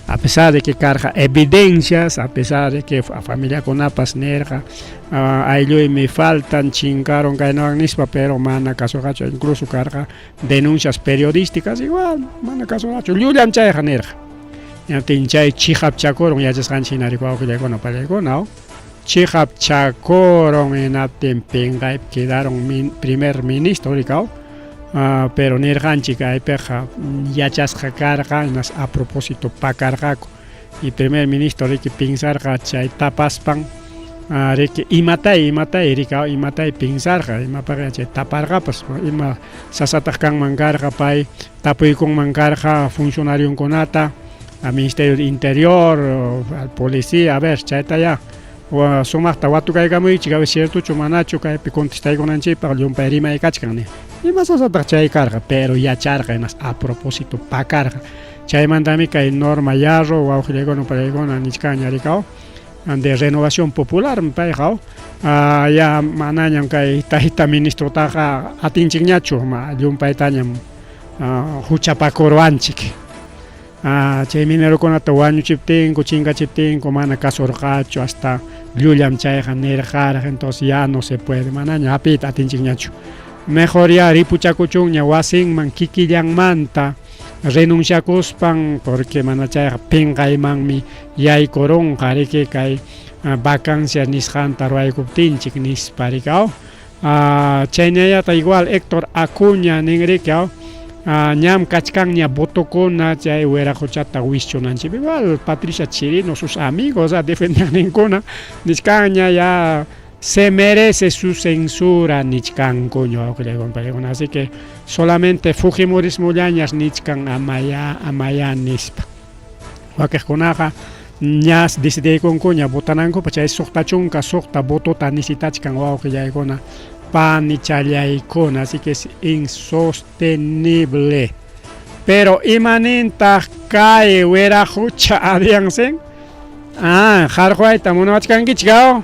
A pesar de que karqa evidencias, a pesar de que familiakunapas nirqa aylluymi faltan chinkaron kaynawan nispa, pero mana kasurqachu, incluso karqa denuncias periodísticas igual mana kasurqachu, llullam chayqa nirqa. Hinaptin chay chiqapchakurun yachasqanchik hina riki wawqillaykuna pallaykuna chiqapchakurun hinaptin pinqaypi quedaron primer ministro rikaw. Pero nirqanchik kaypiqa yachasqa karqa hinas a propósito pakarqaku y primer ministro riki pinsarqa chay tapaspan riki imatay imatay riki imatay pinsarqa imapaqya chay taparqapas ima sasataq kanman karqa pay tapuykunman karqa funcionarionkunata al Ministerio del Interior al policía a ver chayta ya sumaqta watukaykamuychik a ver ciertochu manachu kaypi contestaykunanchikpaq llumpay rimay kachkan ni. Ima sasataq chay karqa, pero yacharqa imas a propósito pakarqa. Chaymantami kay Norma Yarro wawqillaykuna pallaykuna nichkanña rikaw de Renovación Popular payqa ya manañam kay tayta ministrotaqa atinchikñachu, llumpaytañam huchapakurwanchik. Chay minerokunata wañuchiptinku, chinkachiptinku mana kasurqachu, hasta llullam chayqa nirqaraq, entonces ya no se puede, manaña hapiyta atinchikñachu. Mejor ya ripuchakuchunña wasinman kikillanmanta renunciakuspan, porque mana chayqa pinqaymanmi yaykurunqa riki kay vacancia nisqanta ruwaykuptinchik nispa riki aw. Chaynallataq igual Héctor Acuña nin riki aw. Ñam kachkanña votokuna chay wiraqochata wischunanchik. Igual Patricia Chirino, sus amigos, defendiqninkuna nichkanña ya se merece su censura nichkankuña wawqillaykunapaqkuna. Así que solamente fujimorismollañas nichkan amaya amaya nispa. Wakiqkunaqa ñas decidiykunkuña votanankupaq chay 66 votota necesitachkan wawqillaykuna panichallaykuna. Así que es insostenible. Pero imanintaq kay wiraqucha Adriansen? Qarquyta munawachkankichik aw?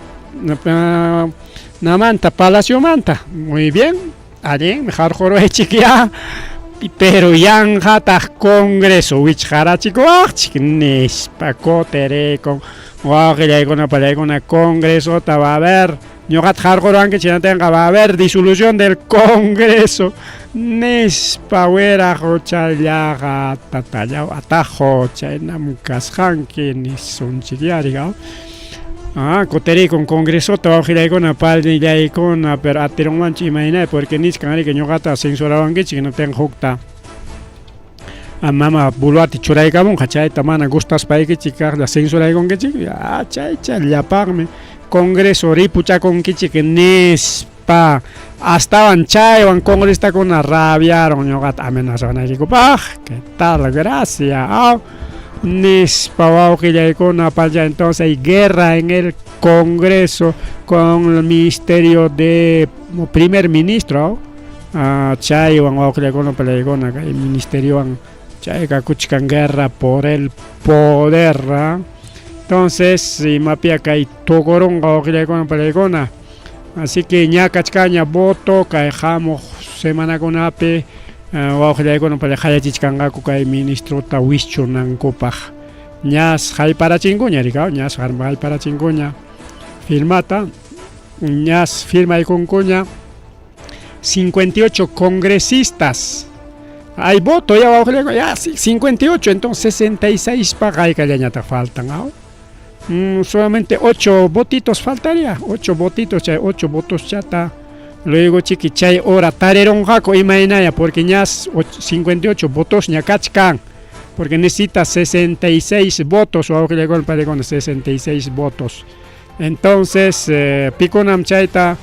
Namanta palaciomanta. Muy bien, allinmi qarquruwaychik ya. Pero yanqataq Congreso wichqarachikuwaqchik nispa kutirikun. Wawqillaykuna pallaykuna Congresota va a haber. Ñuqata qarquruwankichik hinaptinqa va a haber disolución del Congreso nispa wiraquchallaqa tatallaw atajo chaynam kasqanki nisunchik yari aw. Kutirikun Congresota wawqillaykuna panillaykuna pero atirunmanchu imaynay porque nichkan riki ñuqata censurawankichik hinaptinqa hukta mama Boluarte churaykamunqa chayta mana gustaspaykichik kaqlla censuraykunkichik ya chaycha llapanmi Congreso ripuchakunkichik nispa astawan chaywan congresistakuna rabiaron ñuqata amenazanaykikupaq. ¿Qué tal? Gracias. Aw nispa wawqillaykuna palla entonces hay guerra en el Congreso con el ministerio de primer ministro chaywan wawqillaykuna pallaykuna kay ministeriowan chayqa kuchkan guerra por el poder. Entonces imapia kay tukurunqa wawqillaykuna pallaykuna. Así que ña kachkaña voto kay hamuq semanakunapi wawqillaykuna palla qallachichkanqaku kay ministrota wischunankupaq. Ñas hayparachinkuña rikaw, ñas hayparachinkuña firmata, ñas firmaykunkuña 58 congresistas. Hay voto ya wawqillaykuna, ya 58, entonces 66 pa qaykallañataq faltan aw. Solamente 8 votitos faltaría, 8 votitos, chay 8 votos chata. Luego chiki chay hora tarirunqaku imaynaya porque ñas 58 votos ña kachkan. Porque necesita 66 votos, wawqillaykuna pallaykuna 66 votos. Entonces, pikunam chayta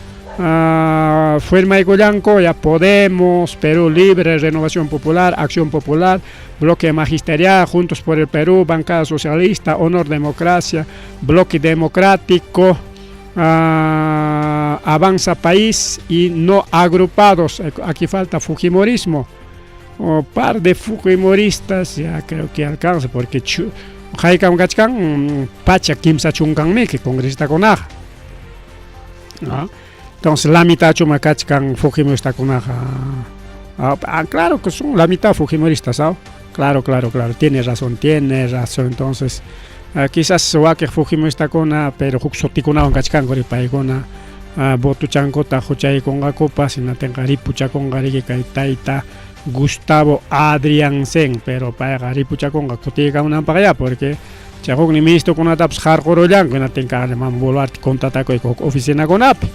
firmaykullanku ya Podemos, Perú Libre, Renovación Popular, Acción Popular, Bloque Magisterial, Juntos por el Perú, Bancada Socialista, Honor Democracia, Bloque Democrático, Avanza País y no agrupados. Aquí falta Fujimorismo. O par de Fujimoristas, ya creo que alcanza, porque haykam kachkan pacha kimsa chunkanmiki congresistakunaqa. Entonces la mitad chuma kachkan Fujimoristakunaqa. Claro que son la mitad Fujimoristas, ¿ah? Claro, claro, claro, tiene razón, tiene razón. Entonces, quizás wakiq Fujimoristakuna, pero huk sutikunawan kachkanku paykuna votuchankuta huchaykunqakupas, hinatinqa ripuchakunqa riki kay tayta Gustavo Adrianzen, pero payqa ripuchakunqa kutiykamunanpaq ya, porque chay huknin ministrokunatapas qarqurullanku, hinatinqa mama Boluarte contratakuyku huk oficinakunapi.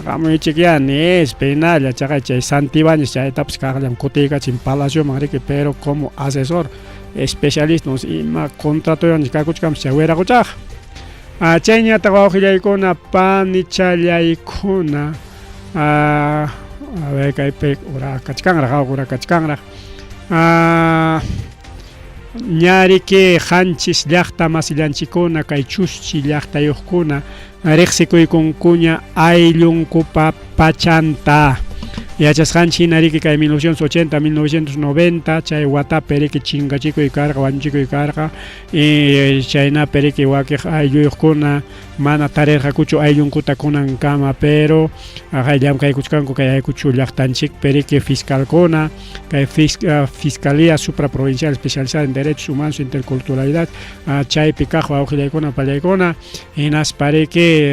Qamuychik ya nispa hinalla chaqay chay Santibañez chaytapas kaqllam kutiykachin palacioman riki, pero como asesor especialista ima contratoywanchik kakuchkanpas chay wiraquchaqa. Chayñataq wawqillaykuna panichallaykuna a ver kaypi ura kachkanraq ura kachkanraq. Ñariki qanchis llaqta masillanchikkuna kay chuschi llaqtayuqkuna riqsikuykunkuña ayllunkupa pachanta. Yachasqanchik hina riki kay 1980, 1990 chay watapi riki chinkachikuy karqa, wañuchikuy karqa y chaynapi riki wakiq aylluyuqkuna mana tarirqakuchu ayllunkuta kunankama, pero hay llamkaykuchkanku kay Ayacucho llaqtanchikpi riki fiscalkuna, kay Fiscalía Supraprovincial Especializada en Derechos Humanos e Interculturalidad, chaypi kaq wawqillaykuna pallaykuna, hinaspa riki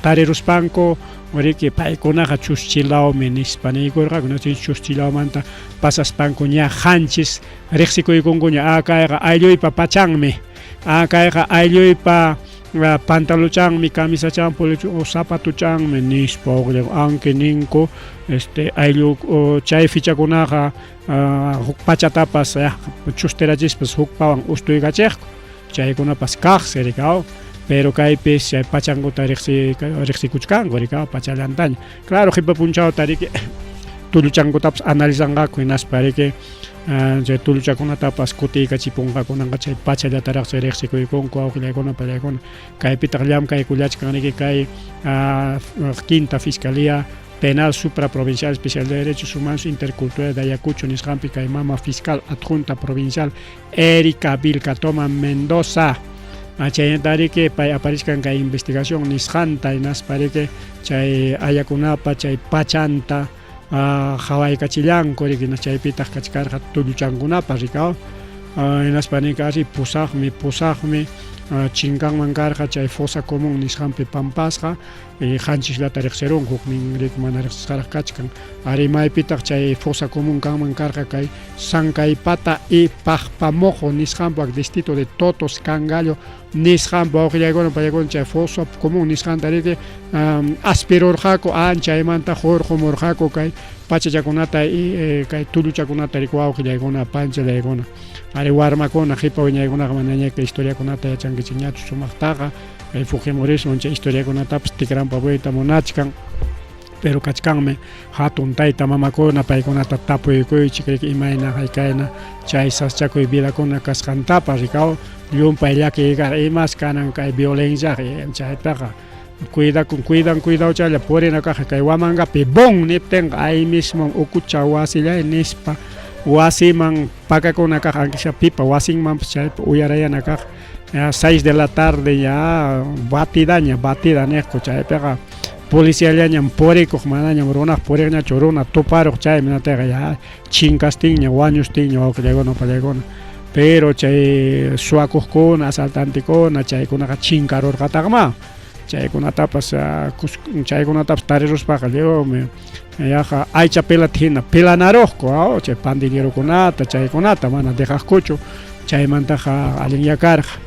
tariruspanku riki paykunaqa chuschilawmi nispa niykurqaku, chuschilawmanta pasaspanku ña qanchis riqsikuykunkuña, a kayqa aylluypa pachanmi, a kayqa aylluypa pantaluchanmi, camisachan, o zapatuchanmi nispa aunque ninku este ayllu chay fichakunaqa huk pachatapas chusterachispas hukpawan ustuykachiqku, chaykunapas kaqsi rikaw, pero kaypis chay pachankuta riqsikuchkanku rikaw pachallantaña. Claro, qipa punchawta riki tulluchankutapas analizanqaku hinaspa riki chay tulluchakunatapas kutiykachipunqakunanqa chay pachallataraq chay riqsikuykunku wawqillaykuna pallaykuna. Kaypitaq llamkaykullachkan riki kay Quinta Fiscalía Penal Supraprovincial Especial de Derechos Humanos Interculturales de Ayacucho nisqanpi kay mama fiscal adjunta provincial Erika Vilcatoma Mendoza. Chaynata riki pay aparishkan kay investigación nisqanta hinaspa riki chay ayakunapa chay pachanta hawaykachillanku riki chaypitaq kachkarqa tulluchankunapa rikaw hinaspa nika ari pusaqmi pusaqmi chinkanman karqa chay fosa común nisqanpi pampasqa qanchisllata riqsirun huknin riki mana riqsisqaraq kachkan ari maypitaq chay fosa común kanman karqa kay Sankaypata y Pajpamojo nisqanpa distrito de Totos Cangallo nisqanpa wawqillaykuna paykuna chay fosa común nisqanta riki aspirurqaku anchaymanta hurqumurqaku kay pachachakunata y kay tulluchakunata riki wawqillaykuna panchallaykuna ari warmakuna qipa wiñaykunaqa manaña kay historiakunata yachankichikñachu sumaqtaqa kay fujimorismo chay historiakunatapas tikranpapuyta munachkan pero kachkanmi hatun tayta mamakuna paykunata tapuykuychik riki imayna haykayna chay saschakuy vidakuna kasqantapas rikaw llumpay llakiy karqa imas kanan kay violenciaqa chaytaqa cuidakun cuidan cuidawchalla purina kaq kay Huamangapi bom niptinqa ahí mismo ukucha wasillay nispa wasiman pakakuna kaq aunque sea pipa wasinmanpas chaypi uyarayana kaq ya 6 de la tarde ya batidaña batida niqku chaypiqa policiallañam purikuq manañam runaq puriqñachu runa tuparuq chaymi nataqa ya chinkastinña wañustinña wawqillaykuna pallaykuna pero chay suwakuqkuna asaltantekuna chaykunaqa chinkarurqataqmá chaykunatapas chaykunatapas tariruspaqa lliwmi yaqa aycha pelata hina pelanaruqku chay pandillerokunata chaykunata mana dejaqkuchu chaymantaqa allinya karqa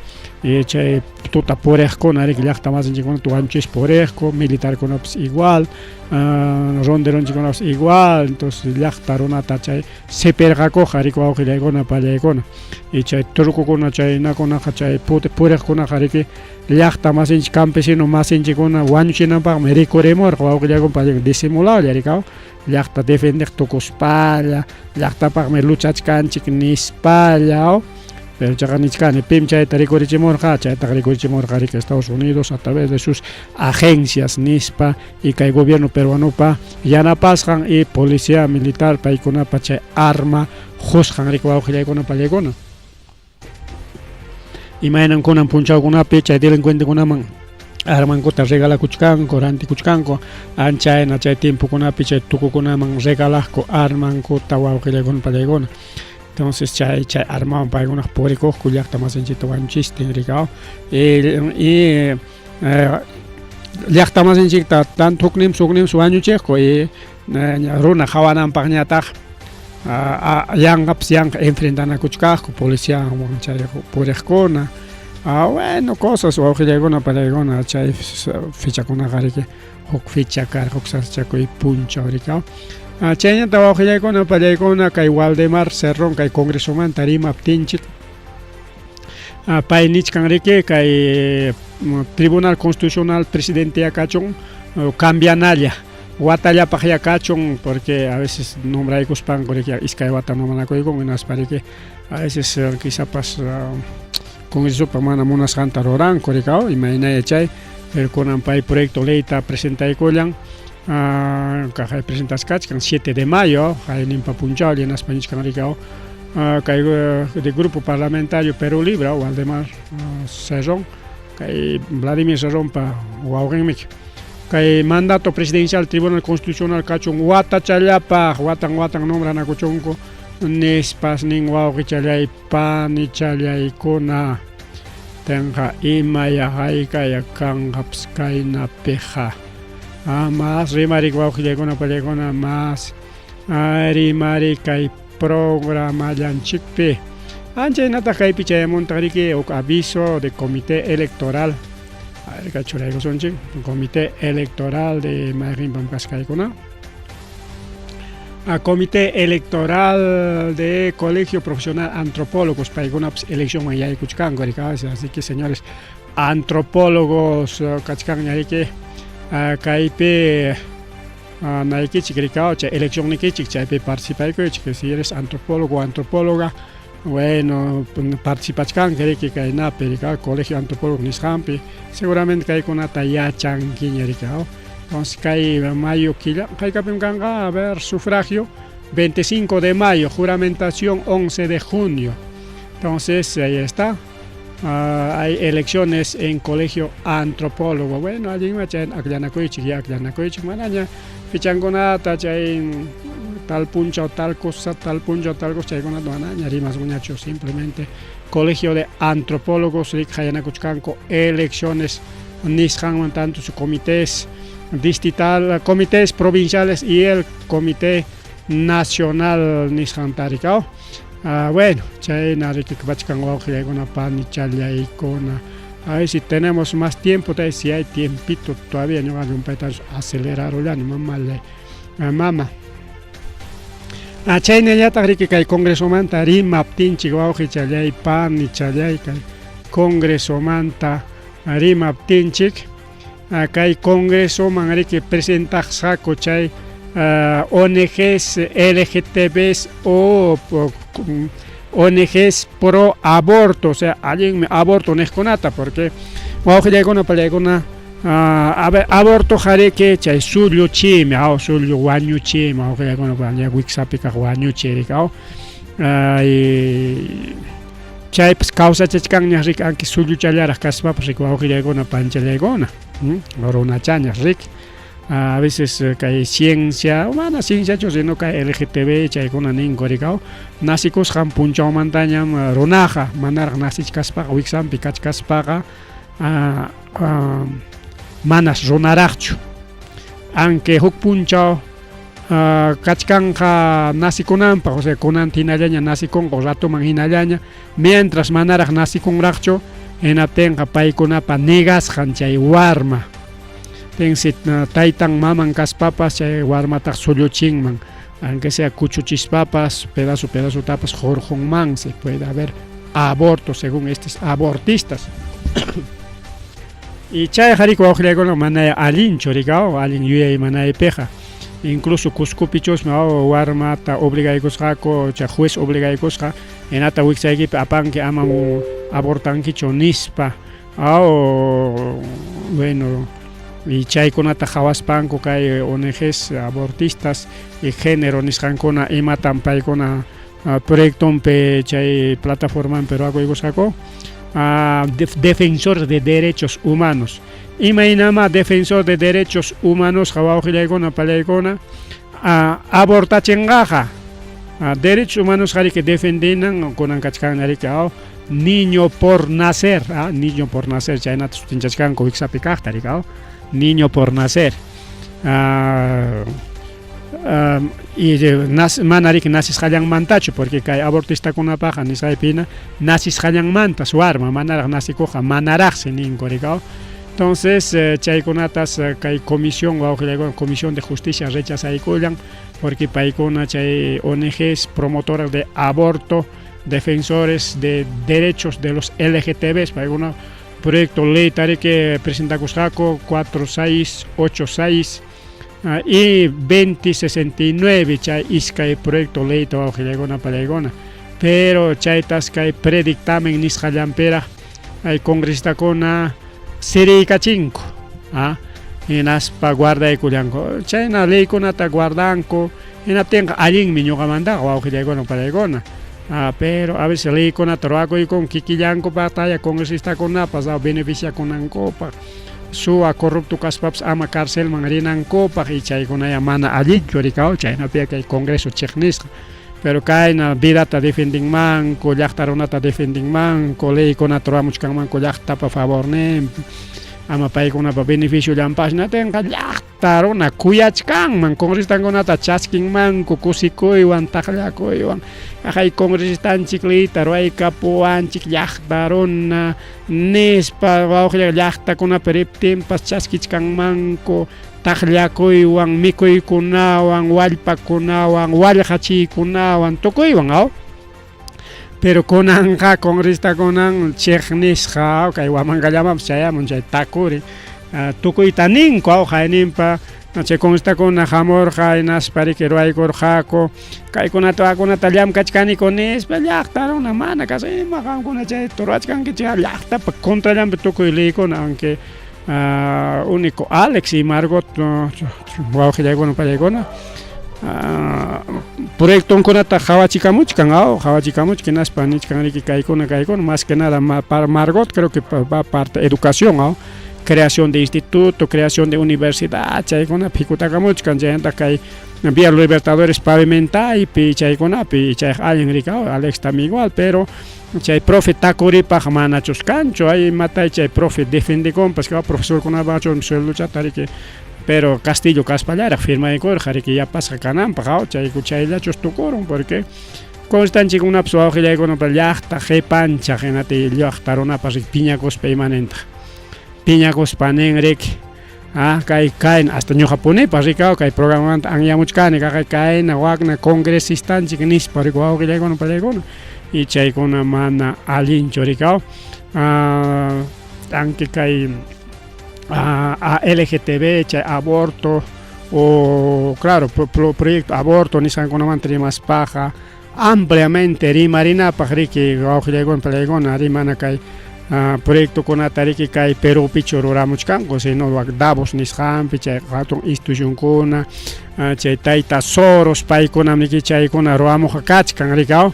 chay tuta puriqkuna riki llaqta masinchikkunata wañuchispa puriqku militarkunapas igual ronderonchikkunapas igual entonces llaqta runata chay sipirqakuqa riki wawqillaykuna pallaykuna y chay trucokuna chaynakunaqa chay puriqkunaqa riki llaqta masinchik campesino masinchikkuna wañuchinanpaqmi rikurimurqa wawqillaykuna pallaykuna disimulawlla rikaw llaqta defendeq tukuspalla llaqtapaqmi luchachkanchik nispalla pero chaqa nichkani pim chayta rikurichimurqa chaytaqa rikurichimurqa riki Estados Unidos a través de sus agencias nispa y kay gobierno peruanopa yanapasqan y policía militar paykunapa chay arma qusqan riki wawqillaykuna pallaykuna imaynan kunan punchawkunapi chay delincuentekunaman armankuta regalakuchkanku rantikuchkanku anchayna chay tiempokunapi chay tukukunaman regalaqku armankuta wawqillaykuna pallaykuna entonces chay chay armawan paykunaq purikuqku llaqta masinchikta wañuchistin rikaw y llaqta masinchikta tanto hukninpas hukninpas wañuchiqku y runa qawananpaqñataq yanqapas yanqa enfrentanakuchkaqku policiawan chay puriqkuna bueno cosas wawqillaykuna pallaykuna chay fechakunaqa riki huk fecha karqa huk sasachakuy punchaw rikaw chayñata wawqillaykuna pallaykuna kay Waldemar Cerrón kay congresomanta rimaptinchik pay nichkan riki kay Tribunal Constitucional presidenteya kachun cambianalla watallapaqya kachun porque a veces nombraykuspanku riki iskay wata nombranakuykun hinaspa riki a veces quizapas congresopa mana munasqanta ruranku rikaw imaynaya chay pero kunan pay proyecto leyta presentaykullan. Kaqay presentaskachkan 7 de mayo, qayninpa punchawlla hinaspa ñichkan riki kay de grupo parlamentario Perú Libre, Waldemar Cerrón, kay Vladimir Cerrónpa wawqinmiki. Kay mandato presidencial Tribunal Constitucional kachun watachallapaq, watan watan nombranakuchunku nispas nin wawqichallay panichallaykuna. Tenqa imaya haykaya kanqapas kaynapiqa. Mas rimarik wawqillaykuna pallaykuna mas rimari kay programallanchikpi. Anchaynataq kaypi chayamuntaq riki huk aviso de comité electoral. A ver, kay churaykusunchik. Comité electoral de mayqinpam kasqaykuna. A Comité Electoral de Colegio Profesional Antropólogos paykunapas eleccionman yaykuchkanku riki así que señores antropólogos kachkanña riki kaypi naykichik riki chay eleccionnikichik chaypi participaykuychik si eres antropólogo o antropóloga bueno participachkanki riki kaynapi riki Colegio Antropólogo nisqanpi seguramente kaykunata yachankiña riki. Entonces kay mayo killa haykapim kanqa a ver sufragio 25 de mayo, juramentación 11 de junio. Entonces ahí está. Hay elecciones en colegio antropólogo. Bueno, allinma chay akllanakuychik, ya akllanakuychik manaña fichankunata chay tal punchaw tal cosa, tal punchaw tal cosa chaykunata manaña rimaskuñachu, simplemente colegio de antropólogos rik qayanakuchkanku elecciones nisqanman tanto su comités distrital, comités provinciales y el comité nacional nisqanta rikaw. Bueno, chayna riki kachkan wawqillaykuna panichallaykuna. A ver si tenemos más tiempo, si hay tiempito todavía, ñuqa llumpayta acelerarulani mamallay mama. Chaynallataq riki kay congresomanta rimaptinchik wawqichallay panichallay kay congresomanta rimaptinchik kay congresoman riki presentasqaku chay ONGs LGTBs o ONGs pro aborto, o sea, allinmi aborto niqkunata porque wawqillaykuna pallaykuna a ver, aborto hariki chay sulluchiymi, sullu wañuchiymi wawqillaykuna wiksapi kaq wañuchiy riki chaypas kawsachachkanña riki anki sulluchallaraq kaspapas riki wawqillaykuna panchallaykuna runachañaq riki. A veces kay ciencia, mana cienciachu sino kay LGTB chaykuna ninku riki nasikusqan punchawmantañam runaqa manaraq nasichkaspaqa wiksanpi kachkaspaqa manas runaraqchu. Aunque huk punchaw kachkanqa nasikunanpaq, o sea, kunanta hinallaña nasikunqa ratuman hinallaña, mientras manaraq nasikunraqchu hinaptinqa paykunapa negasqan chay warma. Tensi taytan maman kaspapas chay warmataq sulluchinman, aunque sea kuchuchispapas pedazo pedazotapas hurqunmansi, puede haber aborto según estos abortistas. Y chayqa riki wawqillaykuna mana allinchu riki allin yuyay manaypiqa. Incluso Cuscopichusmi warmata obligaykusqaku, chay juez obligaykusqa hinata wiksaykipi apanki ama abortankichu nispa. Bueno, y chaykunata qhawaspanku kay ONGs abortistas y género nisqankuna imatam paykuna proyectonpi chay plataformanpi ruwakuykusqaku defensor de derechos humanos. Imaynama defensor de derechos humanos wawqillaykuna pallaykuna abortachinqaqa derechos humanos riki defendinan kunan kachkanña riki niño por nacer, niño por nacer chaynata sutinchachkanku wiksapi kaqta riki niño por nacer. Y mana riki nasisqallanmantachu porque kay abortistakunapaqa nisqaypi hina nasisqallanmantas warma manaraq nasikuqqa manaraqsi ninku riki. Entonces chaykunatas kay comisión wawqillaykuna comisión de justicia rechazaykullan porque paykuna chay ONGs promotoras de aborto, defensores de derechos de los LGTBs, paykuna proyecto ley tariki presentakusqaku 4686 y 2069 chay iskay proyecto ley wawqillaykuna pallaykuna. Pero chaytas kay predictamen nisqallanpiraq hay congresistakuna siriykachinku. Hinaspa guardaykullanku. Chayna leykunata guardanku. Hinaptinqa allinmi ñuqamantaqa wawqillaykuna palaykuna. Ah, pero a veces leykunata ruwakuykunku kikillankupaqtaya congresistakunapas beneficiakunankupaq. Suwa corrupto kaspapas ama carcelman rinankupaq y chaykunaya mana allinchu rikaw chaynapiya kay congreso chiqnisqa. Pero kayna vidata defendinmanku, llaqta runata defendinmanku, leykunata ruramuchkanmanku llaqtapa favorninpi, ama paykunapa beneficiollanpaq hinatinqa llaqta runa kuyachkanman, congresistankunata chaskinmanku kusikuywan, taqllakuywan. Aqay congresistanchik leyta ruwaykapuwanchik llaqta runa nispa wawqilla llaqtakunapi riptinpas chaskichkanmanku. Taqllakuywan, mikuykunawan, wallpakunawan, wallqachiykunawan, tukuywan, aw? Pero kunanqa congresistakunan chiqnisqa, kay Huamangallamanpas chayamun chay takuri, tukuyta ninku, aw, qayninpa chay congresistakuna hamurqa hinaspa riki ruwaykurqaku, kaykunata wakunata llamkachkaniku nispa llaqta runa mana kasu ima qamkuna chay ruwachkankichik llaqtapa contrallanpi tukuy leykuna, aunque Único Alex y Margot wawqillaykuna pallaykuna proyectonkunata qhawachikamuchkan aw qhawachikamuchkan hinaspa nichkan riki kaykuna kaykuna más que nada para Margot creo que va parte educación aw creación de instituto creación de universidad chaykuna phikutakamuchkan chaymanta kay Vía Libertadores pavimentaypi chaykunapi chayqa allin riki aw Alex también igual pero Chay profe takuripaq manachus kanchu, ay imatay chay profe defendekunpas, profesorkunapachu sueldochata riki, pero Castillo kaspallaraq firmaykurqa riki yapasqa kananpaq, aw chay chayllachus tukurun porque constanchikunapas wawqillaykunapas llaqta qipanchaq hinati llaqta runapas riki piñakuspa imanintaq piñakuspa nin riki Ah, kay kayna hasta ñuqapunipas rikaw kay programamanta anyamuchkani kaqay kayna wakna congresistanchik nispa riku wawqillaykuna pallaykuna y chaykuna mana allinchu rikaw ah, aunque kay ah, LGTB chay aborto o claro pro, proyecto aborto nisqankunamanta rimaspaqa ampliamente rimarinapaq riki wawqillaykuna pallaykuna rimana kay proyectokunata riki kay Perúpichu ruramuchkanku sino wak Davos nisqanpi chay hatun institucionkuna chay tayta Soros paykunam riki chaykuna ruwamuqqa kachkan riki aw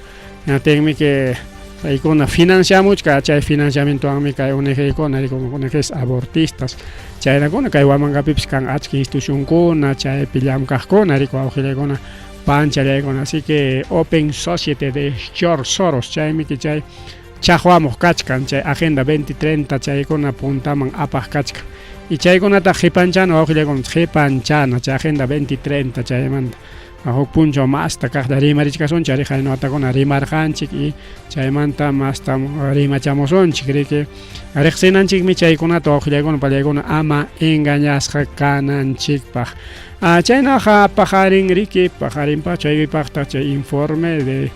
hinaptinmi que paykuna financiamuchka chay financiamientowanmi kay ONGkuna riki ONGs abortistas chaynakuna kay Huamangapipas kan achka institucionkuna chaypi llamkaqkuna riki wawqillaykuna panchallaykuna así que Open Society de George Soros chaymi que chay chaqwamuq kachkan chay Agenda 2030 chaykuna puntaman apaq kachkan y chaykunata qipanchana wawqillaykuna qipanchana chay Agenda 2030 chaymanta huk punchaw masta kaqta rimarichkasunchik ari qayna watakuna rimarqanchik y chaymanta masta rimachamusunchik riki riqsinanchikmi chaykunata wawqillaykuna pallaykuna ama engañasqa kananchikpaq chaynaqa paqarin riki paqarinpaq chaypaqtaq chay informe de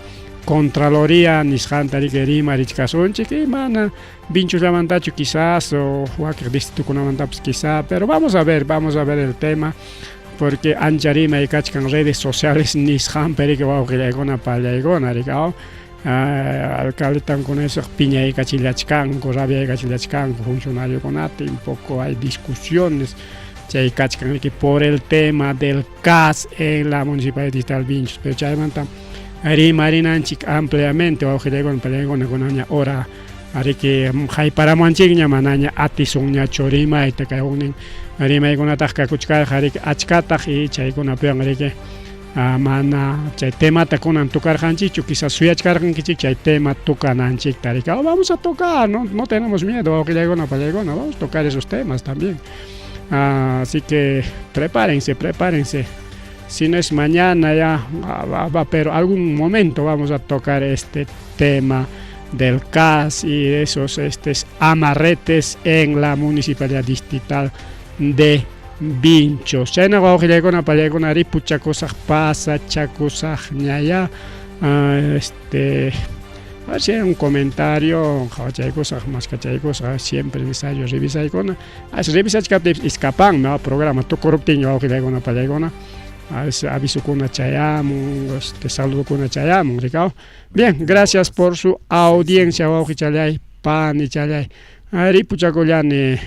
Contraloría nisqanta riki rimarichkasunchik y mana Vinchusllamantachu quizás o wakiq distritokunamantapas quizá, pero vamos a ver, vamos a ver el tema porque ancha rimay kachkan redes sociales nisqanpi riki wawqillaykuna pallaykuna riki aw alcaldetankuna esos piñaykachillachkanku rabiaykachillachkanku funcionariokunata un poco hay discusiones chay kachkan riki por el tema del CAS en la municipalidad distrital Vinchus pero chaymanta rimarinanchik ampliamente wawqillaykuna pallaykuna kunanña hora ariki hayparamuwanchikña manaña atisunñachu rimayta kay huknin rimaykunataq kakuchkarqa riki achkataq y chaykunapiwan riki mana chay temata kunan tocarqanchikchu quizás suyachkarqankichik chay tema tocananchikta riki vamos a tocar no, no tenemos miedo wawqillaykuna pallaykuna vamos a tocar esos temas también así que prepárense prepárense si no es mañana ya va, va, pero algún momento vamos a tocar este tema del CAS y esos estes amarretes en la municipalidad distrital de Vinchos. Chayna wawqillaykuna pallaykuna ripuchakusaq pasachakusaqñayá este a ver si hay un comentario qhawachaykusaq maskachaykusaq siempre necesario revisaykuna revisachkaptiypas escapanmi programa tukuruptinña wawqillaykuna pallaykuna a veces avisokuna chayamun este saludokuna chayamun rikaw bien gracias por su audiencia wawqichallay panichallay ripuchakullani.